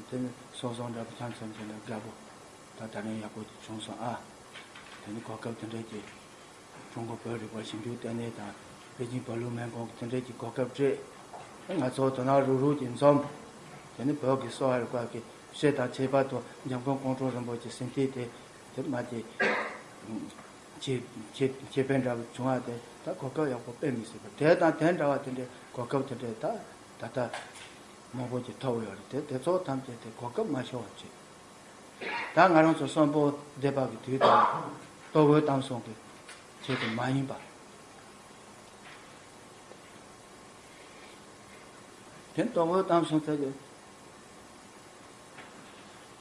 དེ་ནི་སོ་སོ་འདྲ་པོ་ཁྱམས་ཚན་ཚན་ནས་དགའ་པོ། ད་ད་རིང་ཡག་པོ་ཅིག་བྱུང་སོང་ཨ། དེ་ནི་གོ་སྐབས་དེ་འདྲ་ཅིག་ཀྲུང་གོ་བོད་རིག་པ་ཞིབ་འཇུག་ལྟེ་གནས་དང་པེ་ཅིང་བོད་ལུགས་སྨན་ཁང་གི་དེ་འདྲ་ཅིག་གོ་སྐབས་སྤྲད། ང་ཚོ་དོ་སྣང་རུག་རུག་ཅིག་འཛོམས། དེ་ནི་བོད་ཀྱི་གསོ་བ་རིག་པ་གི་སྤྱི་དང་ཁྱད་པར་དུ་འཇམ་མགོན་ཀོང་སྤྲུལ་རིན་པོ་ཆེ་ཟིན་བྲིས་དེ་དེ་མ་ཅིག་ཁྱེད་ཁྱེད་ཁྱེད་དཔེ་འདྲ་བོ་བྱུང་བ་དེ་ད་གོ་སྐབས་ཡག་པོ་དཔེ་མི་སྲིད་པ་དེ་དང་དེ་འདྲ་བ་དེ་འདྲའི་གོ་སྐབས་དེ་འདྲའི་ད་ད་ལྟ་མང་པོ་ཅིག་ཐོབ་ཡོད་རེད་དེ། དེ་ཚོ་ཐམས་ཅད་དེ་གོ་སྐབས་མ་ཤོར་བ་བྱེད། ད་ང་རང་ཚོ་གསོན་པོ་སྡེ་པ་གི་དུས་དང་ལྟོ་གོས་གཏམ་གསུམ་གྱི་ཆེད་དུ་མ་ཡིན་པ། དེ་ལྟོ་གོས་གཏམ་གསུམ་ཟེར་གྱི་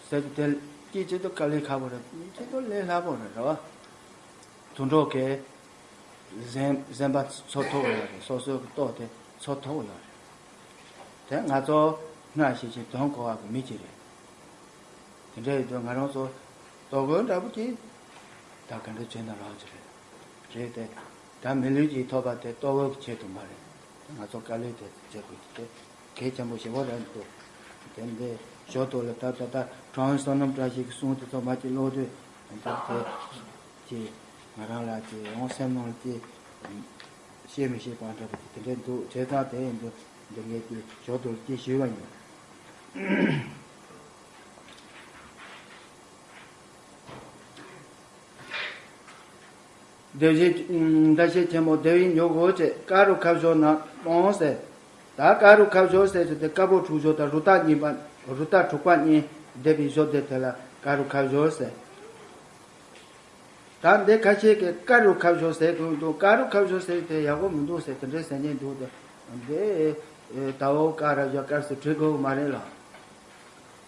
ཟེར་གྱི་དེ་གཅིག་བྱེད་དུ་དཀའ་ལས་ཁག་པོ་རེད། གཉིས་བྱེད་དུ་ལས་སླ་པོ་རེད། རེད་བ། དུད་འགྲོ་གིས་གཟན་གཟན་པ་འཚོ་ཐུབ་ཡོད་རེད། སོ་སོའི་གི་ལྟོ་དེ་འཚོ་ཐུབ་ཡོད་རེད། དེ་ང་ཚོ་སྔར་བཤད་ཀྱི་དོན་གོ་བ་གི་མི་གཅིག་རེད། དེ་འདྲ་ཡིན་དུས་ང་རང་ཚོ་ལྟོ་གོས་འདྲ་པོ་ཅིག་ད་ག་འདྲ་བྱས་ན་རག་གི་རེད། རེད་དེ། ད་མི་ལུས་ཀྱི་ཐོབ་པ་དེ་ལྟོ་གོས་ཀྱི་ཆེད་དུ་མ་རེད། ང་ཚོ་དཀའ་ལས་དེ་བྱེད་དགོས་ཀྱི་དེ་གལ་ཆེན་པོ་ཞེ་པོ་རེད་འདུག་དེ་འདི་ཞོར་དུ་ལ་ད་ད་ད་གྲོང་བསོད་ནམས་བཀྲ་ཤིས་ཀྱི་གསུང་དེ་ཚོ་མ་ཅིག་ཀློག་དུས་ད་དེ་ཀྱི་ང་རང་ལ་ཀྱི་ཡང་སེམས་ནང་ལ་ཀྱི་བཤད་མི་ཤེས་པ་འདྲ་པོ་དེ་འདྲ་འདུག་བྱས་ཙང་དེ་ཡིན་དུས་འདི་ངས་ཀྱི་ཞོར་དུ་ལ་ཀྱི་ཞུས་པ་ཡིན། སྡེ་བཞི། ཟླ་ཤེལ་ཆེན་མོ་སྡེ་བའི་མྱུ་གུ་བཅས་ཀ་རུ་ཁ་བཞོ་ན་གཏོང་ཟེར། ད་ཀ་རུ་ཁ་བཞོ་ཟེར་ཞིག་དེ་དཀར་པོ་འཁྲུག་བཞོ་དང་རུ་ཏ་གཉིས་པ་རུ་ཏ་འཁྲུག་པ་གཉིས་སྡེ་བའི་བཞོ་སྡེ་དེ་ལ་ཀ་རུ་ཁ་བཞོ་ཟེར། ད་འདི་ཁ་ཤས་ཀྱིས་ཀ་རུ་ཁ་བཞོ་ཟེར་གྱི་འདུག་ཀ་རུ་ཁ་བཞོ་ཟེར་དེ་ཡག་པོ་མི་འདུག་ཟེར་དེ་འདྲའི་ཟེར་མཁན་འདུག་དེ་འདི་ད་འོ་ཀ་ར་བཞོ་དཀར་སེ་བྲི་དགོས་མ་རེད་ལ།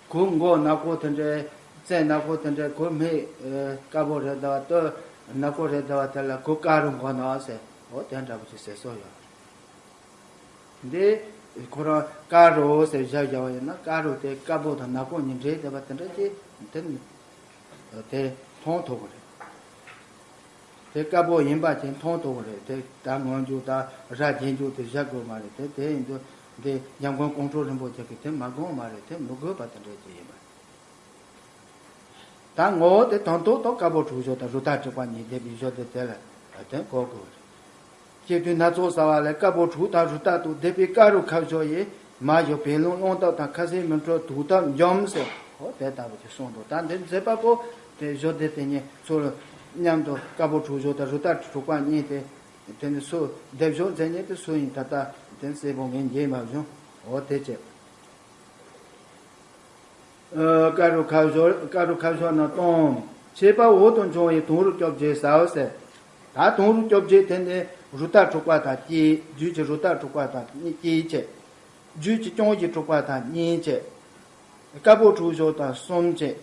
གོས་མགོ་ནག་པོ་དེ་འདྲའི་རྩེ་ནག་པོ་དེ་འདྲའི་གོས་སྨད་དཀར་པོ་རེད་ཟླ་བ་སྟོད་ནག་པོ་རེད་ཟླ་བ་དེ་ལ་གོས་དཀར་རུ་མགོ་ནག་ཟེར་འོ་དེ་འདྲ་པོ་ཅིག་ཟེར་སྲོལ་ཡོད། འདི་ཁོ་རང་དཀར་རུ་ཟེར་བཞག་བཞག་པ་ཡིན་ན་དཀར་རུ་དེ་དཀར་པོ་དང་ནག་པོ་གཉིས་འདྲེས་བསྡད་པ་དེ་འདྲ་ཅིག་དེ་ནི་དེ་མཐོང་ཐུབ་ཀྱི་རེད། དེ་དཀར་པོ་ཡིན་པ་ཅིག་མཐོང་ཐུབ་ཀྱི་རེད་དེ་ད་ངོས་འཇུག་དང་ར་རྗེས་འཇུག་དེ་བཞག་དགོས་མ་རེད་དེ་དེ་ཡིན་དུས་འདི་འཇམ་མགོན་ཀོང་སྤྲུལ་རིན་པོ་ཆེ་གིས་དེ་མ་དགོངས་མ་རེད་དེ་མི་དགོས་པ་དེ་འདྲ་ཅིག་ཡིན་པ་རེད། ད་ངོ་བོ་དེ་དང་ཐོག་ཏུ་དཀར་པོ་འཁྲུག་བཞོ་དང་རུ་ཏ་འཁྲུག་པ་གཉིས་སྡེ་བའི་བཞོ་སྡེ་དེ་ལ་དེ་གོ་དགོས་རེད། སྐྱེ་དུས་སྣ་ཚོགས་ཟ་བ་ལས་དཀར་པོ་འཁྲུག་དང་རུ་ཏ་དང་སྡེ་པའི་ཀ་རུ་ཁ་བཞོ་ཡིས་མ་བཞོ་བད་ལུང་རླུང་ཐབ་དང་ཁ་ཟས་མི་འཕྲོད་དུག་ཐབ་འཇོམས་ཟེར་འོ་དེ་ལྟ་བུ་ཅིག་གསུངས་འདུག་ད་འདི་མཛད་པ་པོ་དེ་བཞོ་སྡེ་དེ་གཉིས་ཚུར་མཉམ་དུ་དཀར་པོ་འཁྲུག་བཞོ་དང་རུ་ཏ་འཁྲུག་པ་གཉིས་དེ་དེ་ནི་སུ་སྡེ་བཞོ་མཛད་མཁན་དེ་སུ་ཡིན་ད་ལྟ་དེ་གསལ་པོ་ངས་མཇལ་མ་བྱུང་འོ་དེ་བྱས། ཀ་རུ་ཁ་བཞོ་ཀ་རུ་ཁ་བཞོ་ན་གཏོང་། མཆེད་པ་འོག་ཏུ་འབྱུང་བའི་དུང་རུ་བཅོ་བརྒྱད་ཟའོ་ཟེར། ད་དུང་རུ་བཅོ་བརྒྱད་དེ་ནི་རུ་ཏ་འཁྲུག་པ་དང་གཅིག་རྒྱུད་ཀྱི་རུ་ཏ་འཁྲུག་པ་དང་གཅིག་བྱས། རྒྱུད་ཀྱི་ཅོང་ཞི་འཁྲུག་པ་དང་གཉིས་བྱས། དཀར་པོ་འཁྲུག་བཞོ་དང་གསུམ་བྱས།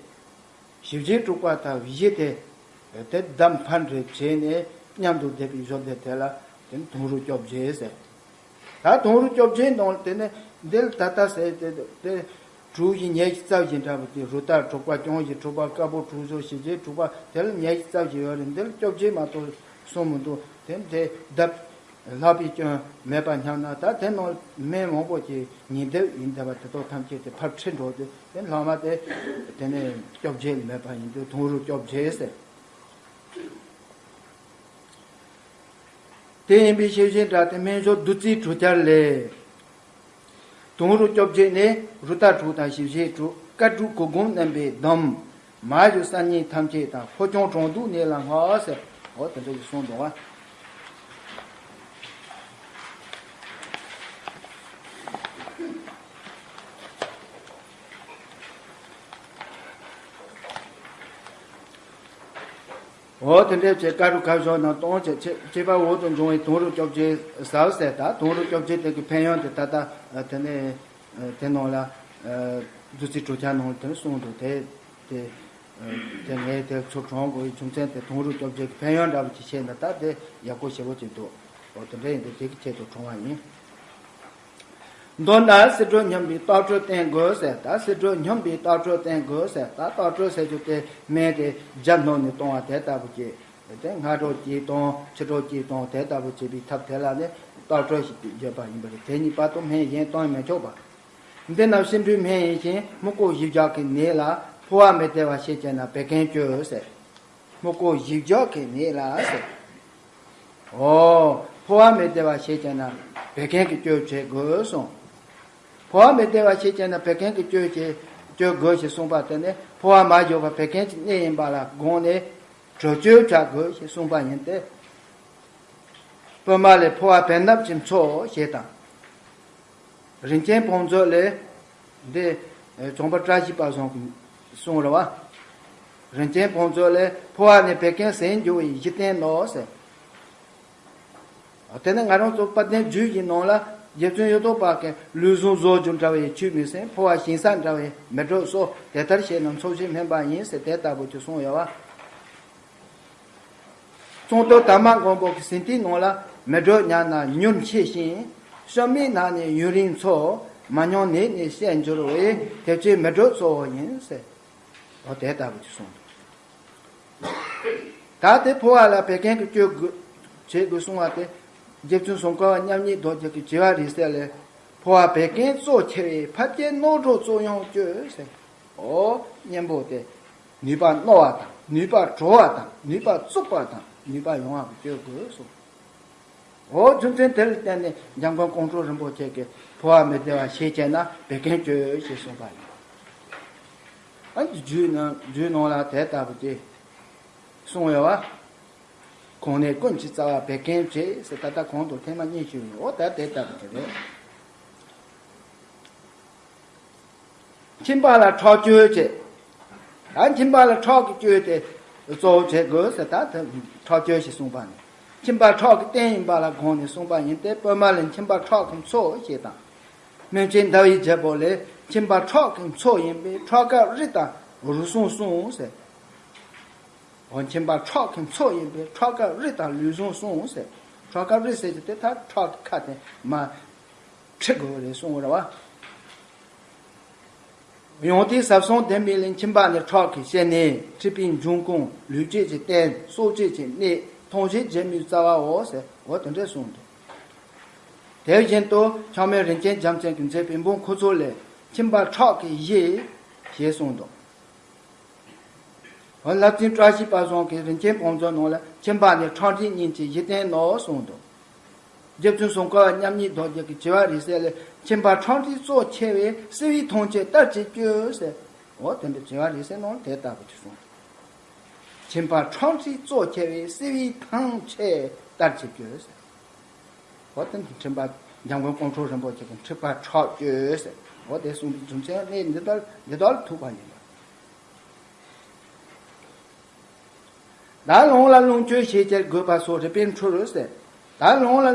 ཞི་བྱེད་དྲུག་པ་དང་བཞི་དེ། དེ་བསྡམས་ཕར་འདྲེས་བྱས་ནས་མཉམ་དུ་བསྡེབས་པའི་བཞོ་སྡེ་དེ་ལ་དེ་ནི་དུང་རུ་བཅོ་བརྒྱད་ཟེར། ད་དུང་རུ་བཅོ་བརྒྱད་ནང་དེ་ནི་འདི་ལ་ད་ལྟ་ཟེར་དེ་དེ་དྲུག་བཞི་ཉེར་བཞི་རྩ་བཞི་འདྲ་པོ་དེ་རུ་ཏ་དྲུག་པ་ཅོང་ཞི་དྲུག་པ་དཀར་པོ་དྲུག་བཞོ་ཞི་བྱེད་དྲུག་པ་དེ་ལ་ཉེར་བཞི་རྩ་བཞི་ཡོད་རེད། འདི་ལ་བཅོ་བརྒྱད་མ་གཏོགས་གསུངས་མི་འདུག་དེ་དེ་བསྡེབས། ལྷག་པའི་སྐྱོན་མེད་པར་སྙམ་ན་ད་དེ་ནང་སྨན་མང་པོ་ཅིག་ཉེ་སྡེབ་ཡིན་བསྡད་པ་དེ་དག་ཐམས་ཅད་དེ་ཕར་ཁྲིད་འགྲོ་དུས་དེ་ལྷག་མ་དེ་དེ་ནས་བཅོ་བརྒྱད་ལས་མེད་པ་ཡིན་དུས་དུང་རུ་བཅོ་བརྒྱད་ཟེར། དེ་ཡིན་པའི་ཤེས་བཞིན་སྒྲ་དེ་སྨན་གཞུང་བདུད་རྩིའི་གྲུ་ཆར་ལས། དུང་རུ་བཅོ་བརྒྱད་ནི་རུ་ཏ་དྲུག་དང་ཞི་བྱེད་དྲུག་དཀར་དྲུག་གུར་གུམ་རྣམ་པའི་སྡོམ། མ་གཞི་གསར་རྙིང་ཐམས་ཅད་དང་ཕོ་སྐྱོང་གྲོང་འདུག་ནས་ལ་སྔགས་ཟེར། འོ་དེ་འདྲ་ཞིག་གསུངས་འདུག་བ། འོ་དེ་འདྲས་བྱས་ཀ་རུ་ཁ་བཞོ་ན་གཏོང་བྱས་ཆེ་ཆེ་བ་འོག་ཏུ་འབྱུང་བའི་དུང་རུ་བཅོ་བརྒྱད་ཟ་བ་ཟེར་ད་དུང་རུ་བཅོ་བརྒྱད་དེ་གི་ཕན་ཡོན་དེ་ད་ལྟ་དེ་ནས་དེ་ནང་ལ་བདུད་རྩི་གྲུ་ཆར་ནང་དེ་གསུངས་འདུག་དེ་དེ་དེ་ངས་དེ་ཚུར་དྲངས་དགོས་ཡི་རྒྱུ་མཚན་དེ་དུང་རུ་བཅོ་བརྒྱད་ཀྱི་ཕན་ཡོན་འདྲ་བོ་ཅིག་བཤད་ན་ད་དེ་ཡག་པོ་ཞེ་པོ་ཅིག་འདུག་འོ་དེ་འདྲ་ཡིན་དུས་དེ་གི་ཆེད་དུ་དྲངས་པ་ཡིན། མདོར་ན་སེ་འབྲུ་སྙོམས་པའི་རྟགས་འཕྲོད་བསྟན་དགོས་ཟེར་ད་སེ་འབྲུ་སྙོམས་པའི་རྟགས་འཕྲོད་བསྟན་དགོས་ཟེར་ད་རྟགས་འཕྲོད་ཟེར་རྒྱུ་དེ་སྨན་དེ་རྒྱབ་སྣོན་ནས་གཏོང་བ་དེ་ལྟ་བུ་ཅིག་དེ་སྔ་དྲོ་གཅིག་གཏོང་ཕྱི་དྲོ་གཅིག་གཏོང་དེ་ལྟ་བུ་བྱེད་པའི་ཐབས་དེ་ལ་ནི་རྟགས་འཕྲོད་ཞེས་བརྗོད་པ་ཡིན་པ་རེད། དེ་གཉིས་བར་དུ་སྨན་གཞན་གཏོང་མི་ཆོག་པ། འདི་རྣམས་སེ་འབྲུའི་སྨན་ཡིན་ཞིང་སྨུག་པོ་བཞི་བརྒྱ་གི་ནད་ལ་ཕོ་བ་མི་བདེ་བ་ཞེས་བྱས་ན་བད་ཀན་བཅོས་ཟེར། སྨུག་པོ་བཞི་བརྒྱ་གི་ནད་ལ་ཟེར། ཨོ། ཕོ་བ་མི་བདེ་བ་ཞེས་བྱས་ན་བད་ཀན་གྱི་བཅོས་བྱེད་དགོས་གསུངས། ཕོ་བ་མི་བདེ་བ་ཞེས་བྱས་ན་བད་ཀན་གྱི་བཅོས་བྱེད་བཅོས་དགོས་ཞེས་གསུངས་པ་དེ་ནི་ཕོ་བ་མ་བྱུང་བར་བད་ཀན་གྱི་གནས་ཡིན་པ་ལ་དགོངས་ནས་དྲོད་བཅོས་བྱ་དགོས་ཞེས་གསུངས་པ་ཡིན་ཏེ། པུས་མོ་ལས་ཕོ་བ་བད་སྣབས་ཀྱིས་འཚོ་ཞེས་དང་། རིན་ཆེན་བང་མཛོད་ལས། འདི་ཨེ་རྫོང་པ་བཀྲ་ཤིས་པ་ཟུང་གིས་གསུངས་རེད་བ། རིན་ཆེན་བང་མཛོད་ལས་ཕོ་བ་ནི་བད་ཀན་ཟད་འགྱུར་བའི་གཞི་རྟེན་ནོ་ཟེར། དེ་ནི་ང་རང་ཚོ་དཔལ་ལྡན་རྒྱུད་ཀྱི་ནང་ལ་རྗེ་བཙུན་གཡུ་ཐོག་པ་གིས་ལུས་ཟུངས་བཟོ་རྒྱུ་འདྲ་བའི་ཆོས་མི་ཟིན་ཕོ་བ་ཞིང་ས་འདྲ་བའི་མི་སྒྲོལ་སོགས་དེ་ལྟར་བྱས་ན་འཚོ་བྱེད་སྨན་པ་ཡིན་ཟེར་དེ་ལྟ་བུ་ཅིག་གསུངས་ཡོད་བ། གཙུག་ཏོར་དར་མ་མགོན་པོ་གི་ཟིན་ཏིག་ནང་ལ་མི་སྒྲོལ་ཉམས་ན་མྱུར་མཆེད་ཅིང་། གཤོག་མའི་ནང་ནས་ཡུན་རིང་འཚོ། མ་མྱོང་ནད་ནི་བཤད་འགྱུར་བས། དེ་ཕྱིར་མི་སྒྲུབ་གཙོ་བོ་ཡིན་ཟེར། འོ་དེ་ལྟ་བུ་ཅིག་གསུངས་འདུག་ད་དེ་འཕོ་བ་ལ་བད་ཀན་གྱིས་བསྐྱོད་དགོས་བྱེད་དགོས་གསུངས་པ་དེ། རྗེ་བཙུན་སུམ་མཁའ་བ་མཉམ་ཉིད་རྡོ་རྗེ་གིས་བྱེ་བ་རིས་གསལ་ལས། འཕོ་བ་བད་ཀན་གཙོ་ཆེ་བས། ཕལ་ཆེར་རྣོ་སྒྲུབ་གཙོ་ཡང་བསྐྱོད་ཟེར། འོ་གཉེན་པོ་དེ། ནུས་པ་རྣོ་བ་དང་། ནུས་པ་དྲོ་བ་དང་། ནུས་པ་རྩུབ་པ་དང་། ནུས་པ་ཡང་བ་གིས་བསྐྱོད་དགོས་གསུངས། འོ་རྒྱུ་མཚན་དེ་ལ་བརྟེན་ནས་འཇམ་མགོན་ཀོང་སྤྲུལ་རིན་པོ་ཆེ་གིས་འཕོ་བ་མི་བདེ་བ་ཞེས་བྱས་ན་བད་ཀན་བསྐྱོད་ཅེས་གསུངས་པ་ཡིན། ཨ་རྒྱུད་ནང་རྒྱུད་ནང་ལ་དེ་ལྟ་བུ་ཅིག་གསུངས་ཡོད་པ། གོང་ནས་ཀུན་གྱི་རྩ་བ་བད་ཀན་བྱེད་ཟེར། ད་ལྟ་གོང་དུ་ཐེངས་མ་གཉིས་ཞུས་ཡོད། འོ་ད་དེ་ལྟ་བུ་ཅིག་རེད། མཆིན་པ་ལ་ཁྲག་སྐྱུག་བྱེད། ད་མཆིན་པ་ལ་ཁྲག་གིས་བསྐྱུགས་ཏེ་གཙོ་བོ་བྱེད་དགོས་ཟེར། ད་དེ་ཁྲག་སྐྱུག་ཞེས་གསུངས་པ་ནི་མཆིན་པ་ཁྲག་གི་རྟེན་ཡིན་པ་ལ་དགོངས་ནས་གསུངས་པ་ཡིན་ཏེ། པུས་མོ་ལ་མཆིན་པ་ཁྲག་གིས་འཚོ་ཞེས་དང་། སྨིན་བྱེད་ཟླ་བའི་རྒྱལ་པོ་ལས། མཆིན་པ་ཁྲག་གི་མཚོ་ཡིན་པས། ཁྲག་དཀར་རི་དང་རུས་ཟུངས་སྲུང་ཟེར། འོ་མཆིན་པ་ཁྲག་གི་མཚོ་ཡིན་པས། ཁྲག་དཀར་རི་དང་ལུས་ཟུངས་སྲུང་ཟེར། ཁྲག་དཀར་རི་ཟེར་གྱི་དེ་ད་ཁྲག་གི་ཁ་དེ་མར་འཁྲུད་དགོས་རེད་གསུངས་པ་རེད་པ། ཡང་དེའི་ཟབ་གསང་ལྡན་མིན་ལས། མཆིན་པ་ནི་ཁྲག་གི་བཤེད་ནས། མཁྲིས་པའི་འབྱུང་ཁུངས། ལུས་བཅོས་ཀྱི་རྟེན། གསོ་བཅོས་ཀྱི་གནས། མཐོང་བྱེད་བརྒྱད་མའི་རྩ་བའོ་ཟེར། འོ་དེ་འདྲ་གསུངས་འདུག་དེ་བཞིན་དུ་ཆགས་མེད་རིན་ཆེན་རྒྱལ་མཚན་གྱིས་མཛད་པའི་འབུམ་ཁུག་ཚོགས་ལས། མཆིན་པ་ཁྲག་གི་གཞི་ཞེས་གསུངས་འདུག་འོ་བསླབ་ཚན་བཀྲ་ཤིས་པ་བཟང་གིས་རིན་ཆེན་བང་མཛོད་ནང་ལ། མཆིན་པ་ནི་ཁྲག་མཁྲིས་གཉིས་ཀྱི་གཞི་རྟེན་ནོ་གསུངས་འདུག་རྗེ་བཙུན་སུམ་མཁའ་བ་མཉམ་ཉིད་རྡོ་རྗེ་གིས་བྱེ་བ་རིས་གསལ་ལས། མཆིན་པ་ཁྲག་མཁྲིས་གཙོ་ཆེ་བས། བསིལ་བས་ཐང་ཆད་གཏར་གྱིས་བསྐྱོད་ཟེར། འོ་དེ་འདྲ་བྱེ་བ་རིས་གསལ་ནང་དེ་ལྟ་བུ་ཅིག་གསུངས། མཆིན་པ་ཁྲག་མཁྲིས་གཙོ་ཆེ་བས། བསིལ་བས་ཐང་ཆད་གཏར་གྱིས་བསྐྱོད་ཟེར། འོ་དེ་འདྲ་མཆིན་པ་འཇམ་མགོན་ཀོང་སྤྲུལ་རིན་པོ་ཆེ་གིས་མཁྲིས་པ་ཁྲག་བསྐྱོད་ཟེར། འོ་དེ་གསུངས་པའི་རྒྱུ་མཚན་ནི་འདི་ལྟར་འདི་ལྟར་ཐུག་པ་ཡིན་པ། ད་རླུང་ལ་རླུང་བཅུ་ཞེས་བྱར་དགོད་པ་སོགས་རིགས་པས་འཁྲུལ་ཟེར། ད་རླུང་ལ་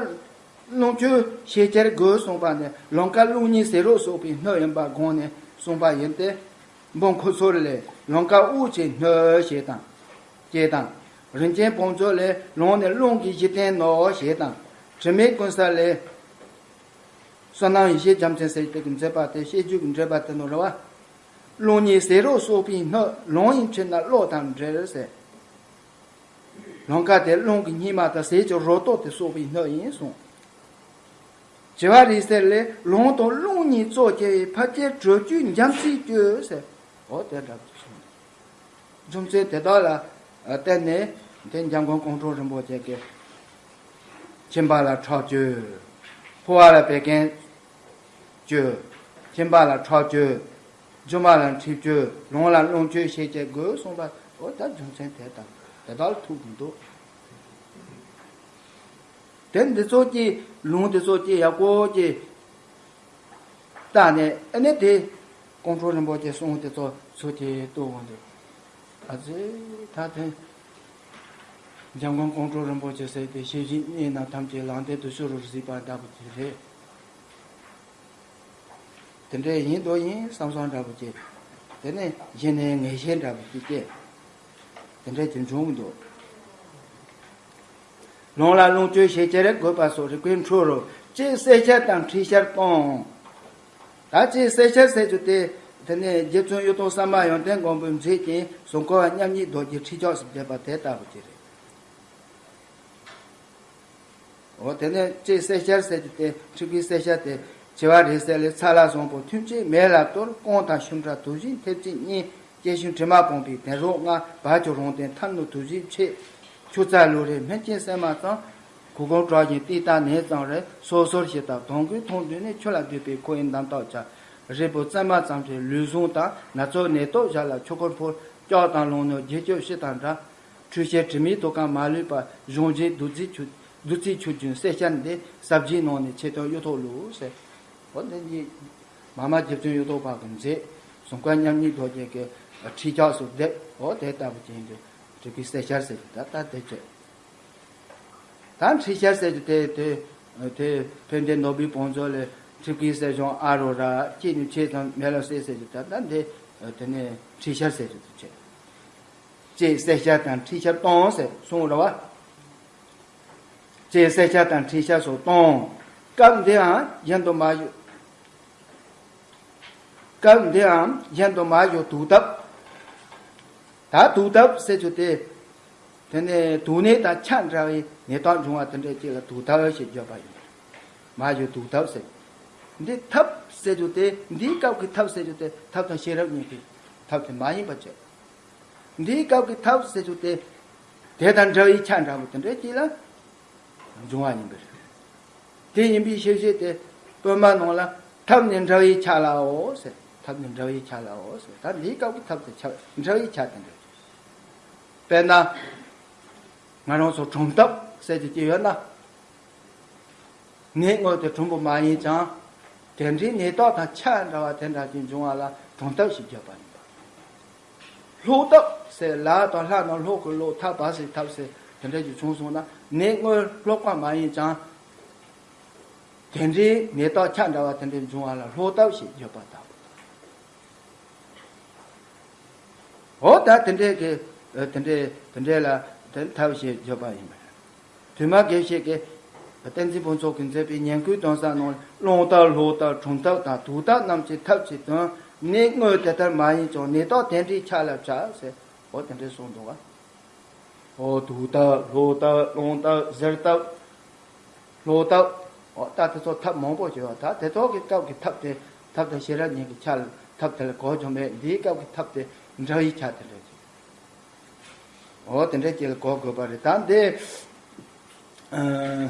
རླུང་བཅུ་ཞེས་བྱར་དགོད་གསུངས་པ་ནི་ལང་ཀ་རླུང་གཉིས་ཟེ་རོ་སོགས་པའི་སྣོད་ཡིན་པ་དགོངས་ནས་གསུངས་པ་ཡིན་ཏེ། འབུམ་ཁུག་ཚོགས་ལས། ལང་ཀ་དབུགས་ཀྱི་སྣོད་ཞེས་དང་། ཅེས་དང་། རིན་ཆེན་བང་མཛོད་ལས། ལང་ནི་རླུང་གི་གཞི་རྟེན་ནོ་ཞེས་དང་། དྲི་མེད་ཀུན་གསལ་ལས། བསོད་ནམས་ཡེ་ཤེས་རྒྱལ་མཚན་ཟེར་དེ་གིས་མཛད་པ་དེ། བཤད་རྒྱུད་ཀྱི་འགྲེལ་པ་དེ་ནོ་རེད་པ། རླུང་གཉིས་ཟེ་རོ་སོགས་པའི་སྣོད། ལང་ཡི་མཆུ་ན་གློ་དང་འབྲེལ་ཟེར། ལང་ཀ་དེ་རླུང་གི་སྙེ་མ་དང་ཟས་ཀྱི་རོ་ཏོག་དེ་སོགས་པའི་སྣོད་ཡིན་གསུངས། བྱེ་བ་རིས་གསལ་ལས། ལང་དང་རླུང་གཉིས་གཙོ་ཆེ་བས། ཕལ་ཆེར་དྲོད་སྐྱུག་འཇམ་བསིལ་བསྐྱོད་ཟེར། འོ་དེ་འདྲ་གསུངས། རྒྱུ་མཚན་དེ་དག་ལ་བརྟེན་ནས་དེ་འཇམ་མགོན་ཀོང་སྤྲུལ་རིན་པོ་ཆེ་གིས། མཆིན་པ་ལ་ཁྲག་བསྐྱོད། ཕོ་བ་ལ་བད་ཀན་བསྐྱོད། མཆིན་པ་ལ་ཁྲག་བསྐྱོད། རྒྱུ་མ་ལ་མཁྲིས་བསྐྱོད། ལང་ལ་རླུང་བསྐྱོད་ཞེས་བྱར་དགོད་གསུངས་པ། འོ་ད་རྒྱུ་མཚན་དེ་དང་དེ་དག་ལ་ཐུག་གི་འདུག་དེ་འདི་ཚོ་ཀྱི་ལུང་འདི་ཚོ་ཀྱི་ཡག་པོ་ཀྱི་བལྟས་ནས། ཨ་ནི་དེ་ཀོང་སྤྲུལ་རིན་པོ་ཆེ་གསུངས་དེ་ཚོ་ཚུར་དེ་ལྟོས་འོང་དུས། ཨ་ཙི། ད་དེ་འཇམ་མགོན་ཀོང་སྤྲུལ་རིན་པོ་ཆེ་ཟེར་དེ་ཤེས་བཞིན་གནས་རྣམས་ཐམས་ཅད་ལང་སྟེ་དུ་ཤུ་རུ་གཟིགས་པ་འདྲ་པོ་དེ་རེད། དེ་འདྲ་ཡིན་དོ་ཡིན་བསམ་བསམ་འདྲ་པོ་ཅིག་དེ་ནས་གཞི་ནས་ངེས་ཤེས་འདྲ་པོ་ཅིག་སྐྱེས། དེ་འདྲ་ཅིག་འབྱུང་གི་འདུག་ལང་ལ་རླུང་བསྐྱོད་ཞེས་བྱར་དགོད་པ་སོགས་རིགས་པས་འཁྲུལ་རོ། དཔྱད་བསལ་བྱ་དང་འཁྲིད་བྱར་གཏོང་། ད་དཔྱད་བསལ་བྱ་ཟེར་རྒྱུ་དེ། དེ་ནས་རྗེ་བཙུན་གཡུ་སྟོན་གསར་མ་ཡོན་ཏན་མགོན་པོས་མཛད་ཅིང་། སུམ་མཁའ་བ་མཉམ་ཉིད་རྡོ་རྗེས་ཁྲིད་ཆགས་སུ་བསྡེབས་པ་དེ་ལྟ་བུ་ཅིག་རེད། འོ་དེ་ནས་དཔྱད་བསལ་བྱར་ཟེར་རྒྱུ་དེ། མཁྲིས་པའི་བསལ་བྱ་དེ། བྱེ་བ་རིས་གསལ་ལས། ཚ་ལ་བཟང་པོ་ཐུན་གཅིག་མེ་ལ་གཏོར། རྐང་དང་ཤུབས་འདྲ་དུག་ཞིམ་མཐེབ་གཅིག་གཉིས། སྐྱེ་ཤིང་དྲི་མ་སྤངས་པའི་དན་རོ་ལྔ། བ་ཅུ་རང་སྟེང་ཐལ་མོ་དུག་ཞིམ་ཕྱེད། ཆུ་རྩ་ལུ་རེ་སྨན་གྱི་སྲན་མ་ཙམ། གུར་གུམ་དྲག་ཞིང་ཏིག་ཏག་ནས་ཙམ་རེ། སོ་སོར་ཞིབ་ལྟ་དོན་ཀུན་མཐོང་དུས་ནས། ཆུ་ལ་བསྡུས་པའི་ཁོ་ཡི་འདམ་ཐག་ཆག་རིལ་བུ་བཙན་མ་ཙམ་གྱིས་ལུས་ཟུངས་དང་། ན་ཚོད་ནད་སྟོབས་བཞག་ལ་ཆོས་འཁོར་འཕོ། སྐྱག་དང་རླུང་ནི་རྒྱུ་སྐྱོབ་ཕྱི་དང་འདྲ། འཁྲུལ་ཤེས་དྲི་མའི་དུག་ཁ་མ་ལུས་པ། གཞུང་བཞིན་བདུད་རྩིའི་ཆུ། བདུད་རྩིའི་ཆུ་རྒྱུན་བསལ་བྱར་འདི། ཟབ་རྒྱས་ནང་ནས་ཆེ་མཐོང་གཡུ་ཐོག་ལུགས་ཟེར། འོ་འདི་གཉིས་མ་མ་རྗེ་བཙུན་གཡུ་ཐོག་པ་གིས་མཛད། སུམ་མཁའ་མཉམ་ཉིད་རྡོ་རྗེ་གིས་ཁྲིད་ཆགས་སུ་བསྡེབས། འོ་དེ་ལྟ་བུ་ཅན་གྱི་རིགས་པའི་བསལ་བྱར་ཟེར་གྱི་ད་ལྟ་དེ་བྱས། ད་འཁྲིད་བྱར་ཟེར་གྱི་དེ་དེ་དེ་ཕན་བདེ་ནོར་བུའི་བང་མཛོད་ལས། མཁྲིས་པའི་བསལ་བྱང་ཨ་རུ་ར། དཔྱད་ནི་ཕྱེད་ཙམ་མེ་ལ་བསྲེགས་ཟེར་གྱི་ད་ལྟ་འདི་དེ་ནས་འཁྲིད་བྱར་ཟེར་གྱི་དེ་བྱས། དཔྱད་བསལ་བྱ་དང་འཁྲིད་བྱར་གཏོང་ཟེར་གསུངས་རེད་པ། དཔྱད་བསལ་བྱ་དང་འཁྲིད་བྱ་སོགས་གཏོང་། སྐབས་འདིའང་གཞན་དུ་མ་བཞུགས། སྐབས་འདིའམ་གཞན་དུ་མ་གཞི་དུག་ལྟབ། ད་དུག་ལྟབ་ཟེར་རྒྱུ་དེ། དེ་ནས་དུག་ནད་དང་ཆ་འདྲ་བའི་ནད་རྟགས་འབྱུང་བ་དེ་འདྲ་ཅིག་ལ་དུག་ལྟབ་ཞེས་བརྗོད་པ་ཡིན། མ་གཞི་དུག་ལྟབ་ཟེར། འདི་ཐབས་ཟེར་རྒྱུ་དེ་འདིའི་སྐབས་ཀྱི་ཐབས་ཟེར་རྒྱུ་དེ་ཐབས་དང་ཤེས་རབ་གཉིས་ཀྱི་ཐབས་དེ་མ་ཡིན་པ་བྱས། འདིའི་སྐབས་ཀྱི་ཐབས་ཟེར་རྒྱུ་དེ། དེ་དང་འདྲ་བའི་ཆ་འདྲ་པོ་དེ་འདྲ་ཅིག་ལ་འབྱུང་བ་ཡིན་པ་རེད། དེ་ཡིན་པའི་ཕྱིར་ཞེས་ཏེ། པུས་མོ་ནང་ལ་ཐབས་ནི་འདྲ་བའི་ཆ་ལའོ་ཟེར། ཐབས་ནི་འདྲ་བའི་ཆ་ལའོ་ཟེར། ད་འདིའི་སྐབས་ཀྱི་ཐབས་དེ་ཆ་འདྲ་བའི་ཆ་དེ་འདྲ། དཔེར་ན། ང་རང་ཚོ་གྲུམ་ལྟབ་ཟེར་གྱི་ཅི་ཡོད་ན། ནད་དངོས་དེ་གྲུམ་པོ་མ་ཡིན་ཀྱང་། དེ་འདྲའི་ནད་རྟགས་དང་ཆ་འདྲ་བ་དེ་འདྲ་ཅིག་འབྱུང་བ་ལ་གྲུམ་ལྟབ་ཞེས་བརྗོད་པ་ཡིན་པ། ལྷོག་ལྟབ་ཟེར། ལ་དང་ལྷ་ནང་ལྷོག་གི་ལྷོག་ཐབ་བ་ཟེར་ཐབ་ཟེར་དེ་འདྲ་ཅིག་བྱུང་སོང་ན་ནད་དངོས་ལྷོག་པ་མ་ཡིན་ཀྱང་། དེ་འདྲའི་ནད་རྟགས་ཆ་འདྲ་བ་དེ་འདྲ་འབྱུང་བ་ལ་ལྷོག་ལྟབ་ཞེས་བརྗོད་པ་དང་། འོ་ད་དེ་འདྲའི་གི་དེ་འདྲའི་དེ་འདྲའི་ལ་དེ་ཐབས་ཞེས་བརྗོད་པ་ཡིན་པ་རེད། དུ་མ་དགེ་བཤེས་ཀྱིས་བསྟན་འཛིན་ཕུན་ཚོགས་ཀྱིས་མཛད་པའི་ཉིང་ཁུའི་དོན་གསལ་ནང་རླུང་ལྟབ་ལྷོག་ལྟབ་གྲུམ་ལྟབ་དང་དུག་ལྟབ་རྣམས་ཀྱི་ཐབས་ཀྱི་དོན་ནི་དངོས་དེ་ལྟར་མ་ཡིན་ཀྱང་ནད་རྟགས་དེ་འདྲའི་ཆ་ལ་བྱ་ཟེར། འོ་དེ་འདྲའི་གསུངས་འདུག་བ། འོ་དུག་ལྟབ་ལྷོག་ལྟབ་རླུང་ལྟབ་གཟེར་ལྟབ། ལྷོག་ལྟབ། འོ་ད་དེ་ཚོ་ཐབས་མང་པོ་བྱོས་པ་ད་དེ་ཚོ་གི་སྐབས་ཀྱི་ཐབས་དེ་ཐབས་དང་ཤེས་རབ་གཉིས་ཀྱི་ཆ་ལ་ཐབས་དེ་ལ་གོ་བྱུང་བས་འདིའི་སྐབས་ཀྱི་ཐབས་དེ་འདྲ་བའི་ཆ་དེ་འདྲ་ཅིག་འོ་དེ་འདྲ་ཅིག་ལ་གོ་དགོས་པ་རེད་ད་འདི། ཨ།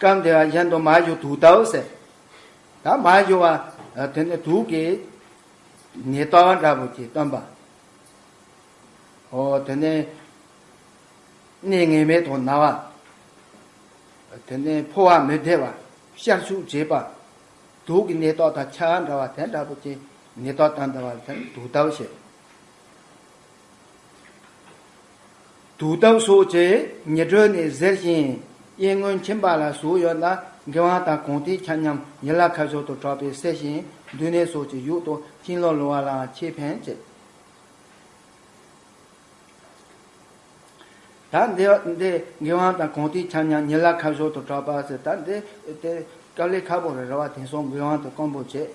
སྐབས་འདི་བ་གཞན་དུ་མ་གཞི་དུག་ལྟབ་ཟེར། ད་མ་གཞི་བ་དེ་ནི་དུག་གི་ནད་རྟགས་འདྲ་པོ་ཅིག་སྟོན་པ། འོ་དེ་ནས་གནས་ངེས་མེད་དང་ན་བ། དེ་ནས་ཕོ་བ་མི་བདེ་བ། ཤར་ཤུགས་བྱེད་པ། དུག་གི་ནད་རྟགས་དང་ཆ་འདྲ་བ་དེ་འདྲ་པོ་ཅིག་ནད་རྟགས་དང་འདྲ་བ་དེ་དུག་ལྟབ་ཟེར། དུག་ལྟབ་སོགས་ཀྱི་ཉི་དྲོད་ནས་གཟེར་ཞིང་གཡས་སྔོན་ཁྱིམ་པ་ལ་ཟུག་ཡོད་ན་དགེ་བ་དང་གོང་ཐིག་ཆ་མཉམ་ཉི་ལ་ཁ་བཞག་ཏུ་གྲགས་པས་སེལ་ཞིང་འདུས་ནད་སོགས་ཀྱི་ཡུག་དང་གཅིན་ལོ་ལུ་བ་ལའང་ཆེས་ཕན་བྱེད། ད་འདི་འདི་དགེ་བ་དང་གོང་ཐིག་ཆ་མཉམ་ཉི་ལ་ཁ་བཞག་ཏུ་གྲགས་པ་ཟེར་ད་འདི་དེ་དཀའ་ལས་ཁག་པོ་རེད་རེད་བ། དེང་སང་དགེ་བ་དང་དཀོན་པོ་བྱེད།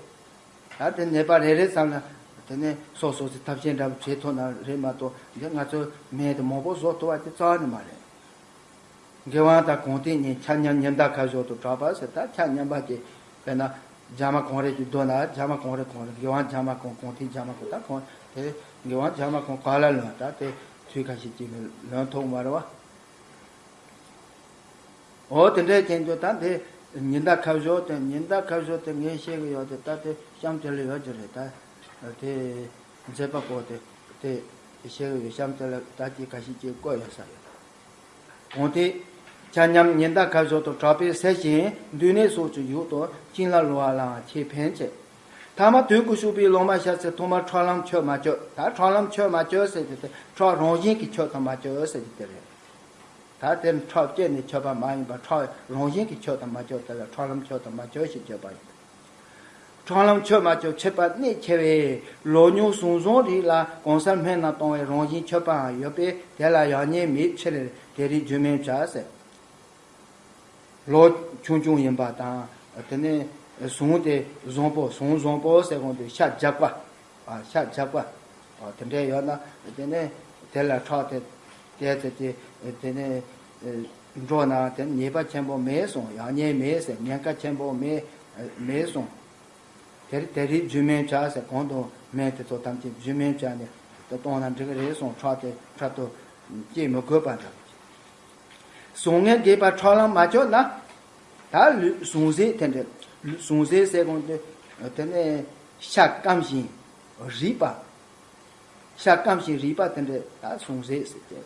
ད་དེ་ནད་པ་རེ་རེ་ཙམ་ལ་དེ་ནས་སོ་སོ་སོའི་ཐབས་ཤེས་འདྲ་པོ་བྱེད་ཐུབ་ན་རེད་མ་གཏོགས་འདི་ང་ཚོའི་སྨན་དེ་མང་པོ་བཟོ་ཐུབ་པ་དེ་རྩ་བ་ནས་མ་རེད། དགེ་བ་དང་གོང་ཐིག་གཉིས་ཆ་མཉམ་ཉི་ཟླ་ཁ་བཞག་ཏུ་གྲགས་པ་ཟེར་ད་ཆ་མཉམ་པ་གྱི་དཔེར་ན་རྒྱ་མ་གང་རེད་ཀྱི་མདོ་ན་རྒྱ་མ་གང་རེད་གང་རེད་དགེ་བ་རྒྱ་མ་གང་གོང་ཐིག་རྒྱ་མ་གང་ད་གང་དེ་དགེ་བ་རྒྱ་མ་གང་ག་ལ་ལོན་ད་དེ་དུས་ཁ་ཤས་ཅིག་ལོན་ཐུབ་མ་རེད་བ། འོ་དེ་འདྲའི་རྐྱེན་གྱིས་ད་དེ་ཉི་ཟླ་ཁ་བཞག་དེ་ཉི་ཟླ་ཁ་བཞག་དེ་ངས་བཤད་གི་ཡོད་དེ་ད་དེ་གཤམ་དེ་ལ་ཡོད་ཀྱི་རེད་ད། དེ་མཛད་པ་པོ་དེ་དེ་བཤད་གི་ཡོད་གཤམ་དེ་ལ་ད་ཅི་ག་ཤེད་ཅིག་བཀོད་ཡོད་ས་ཡོད། གོང་ཐིག་ཆ་མཉམ་ཉི་ཟླ་ཁ་བཞག་ཏུ་གྲགས་པས་སེལ་ཞིང་འདུས་ནད་སོགས་ཀྱི་ཡུག་དང་གཅིན་ལ་ལུ་བ་ལའང་ཆེས་ཕན་བྱེད། ཐ་མ་དུས་ཀྱི་ཤུག་པའི་ལོ་མ་ཤར་ཚེ་ཐོག་མར་ཁྲག་ལམ་ཆོད་མ་ཆོད་ད་ཁྲག་ལམ་ཆོད་མ་ཆོད་ཟེར་གྱི་དེ་ཁྲག་རང་བཞིན་གྱིས་ཆོད་དང་མ་ཆོད་ཟེར་གྱི་དེ་རེད། ད་དེར་ཁྲག་བསྐྱེད་ནས་ཆོད་པ་མ་ཡིན་པར་ཁྲག་རང་བཞིན་གྱིས་ཆོད་དང་མ་ཆོད་དེ་ལ་ཁྲག་ལམ་ཆོད་དང་མ་ཆོད་ཞེས་བརྗོད་པ་ཡིན། ཁྲག་ལམ་ཆོད་མ་ཆོད་ཕྱེད་པ་གནད་ཆེ་བས་ལོ་ཉུང་ཟུང་ཟུང་རིགས་ལ་གང་སར་སྨན་རྣམས་གཏོང་བའི་རང་བཞིན་ཆོད་པའང་ཡོད་པས་དེ་ལ་ཡང་ཉེན་མེད་ཕྱིར་དེ་རིགས་རྒྱུན་མིན་བྱ་ཟེར། ལོ་ཆུང་ཆུང་ཡིན་པ་དང་དེ་ནས་ཟུངས་དེ་བཟང་པོ་ཟུངས་བཟང་པོ་ཟེར་གོང་དུ་ཤ་རྒྱགས་པ། ཨ་ཤ་རྒྱགས་པ། ཨ་དེ་འདྲ་ཡོད་ན་དེ་ནས་དེ་ལ་ཁྲག་དེ་དེ་ཚེ་དེ་དེ་ནས་འགྲོ་ན་དེ་ཉེས་པ་ཆེན་པོ་མེད་གསུངས། ཡང་ཉེན་མེད་ཟེར། ཉེན་ཁ་ཆེན་པོ་མེད་མེད་གསུངས། དེར་དེ་རིགས་རྒྱུན་མིན་བྱ་ཟེར། གོང་དུ་སྨན་དེ་ཚོ་ཐམས་ཅད་རྒྱུན་མིན་བྱ་ནས་དེ་གཏོང་ན་འགྲིག་གི་རེད་གསུངས། ཁྲག་དེ་ཕྲག་ཏུ་སྐྱེ་མི་དགོས་པ་འདྲ། ཟུངས་ངན་རྒས་པ་ཁྲག་ལམ་མ་ཆོད་ན། ད་ལུས་ཟུངས་ཟད་དེ་འདྲ། ཟུངས་ཟད་ཟེར་གོང་དུ་དེ་ནས་ཤ་སྐམ་ཞིང་རིད་པ། ཤ་སྐམ་ཞིང་རིད་པ་དེ་འདྲ་ད་ཟུངས་ཟད་ཟེར་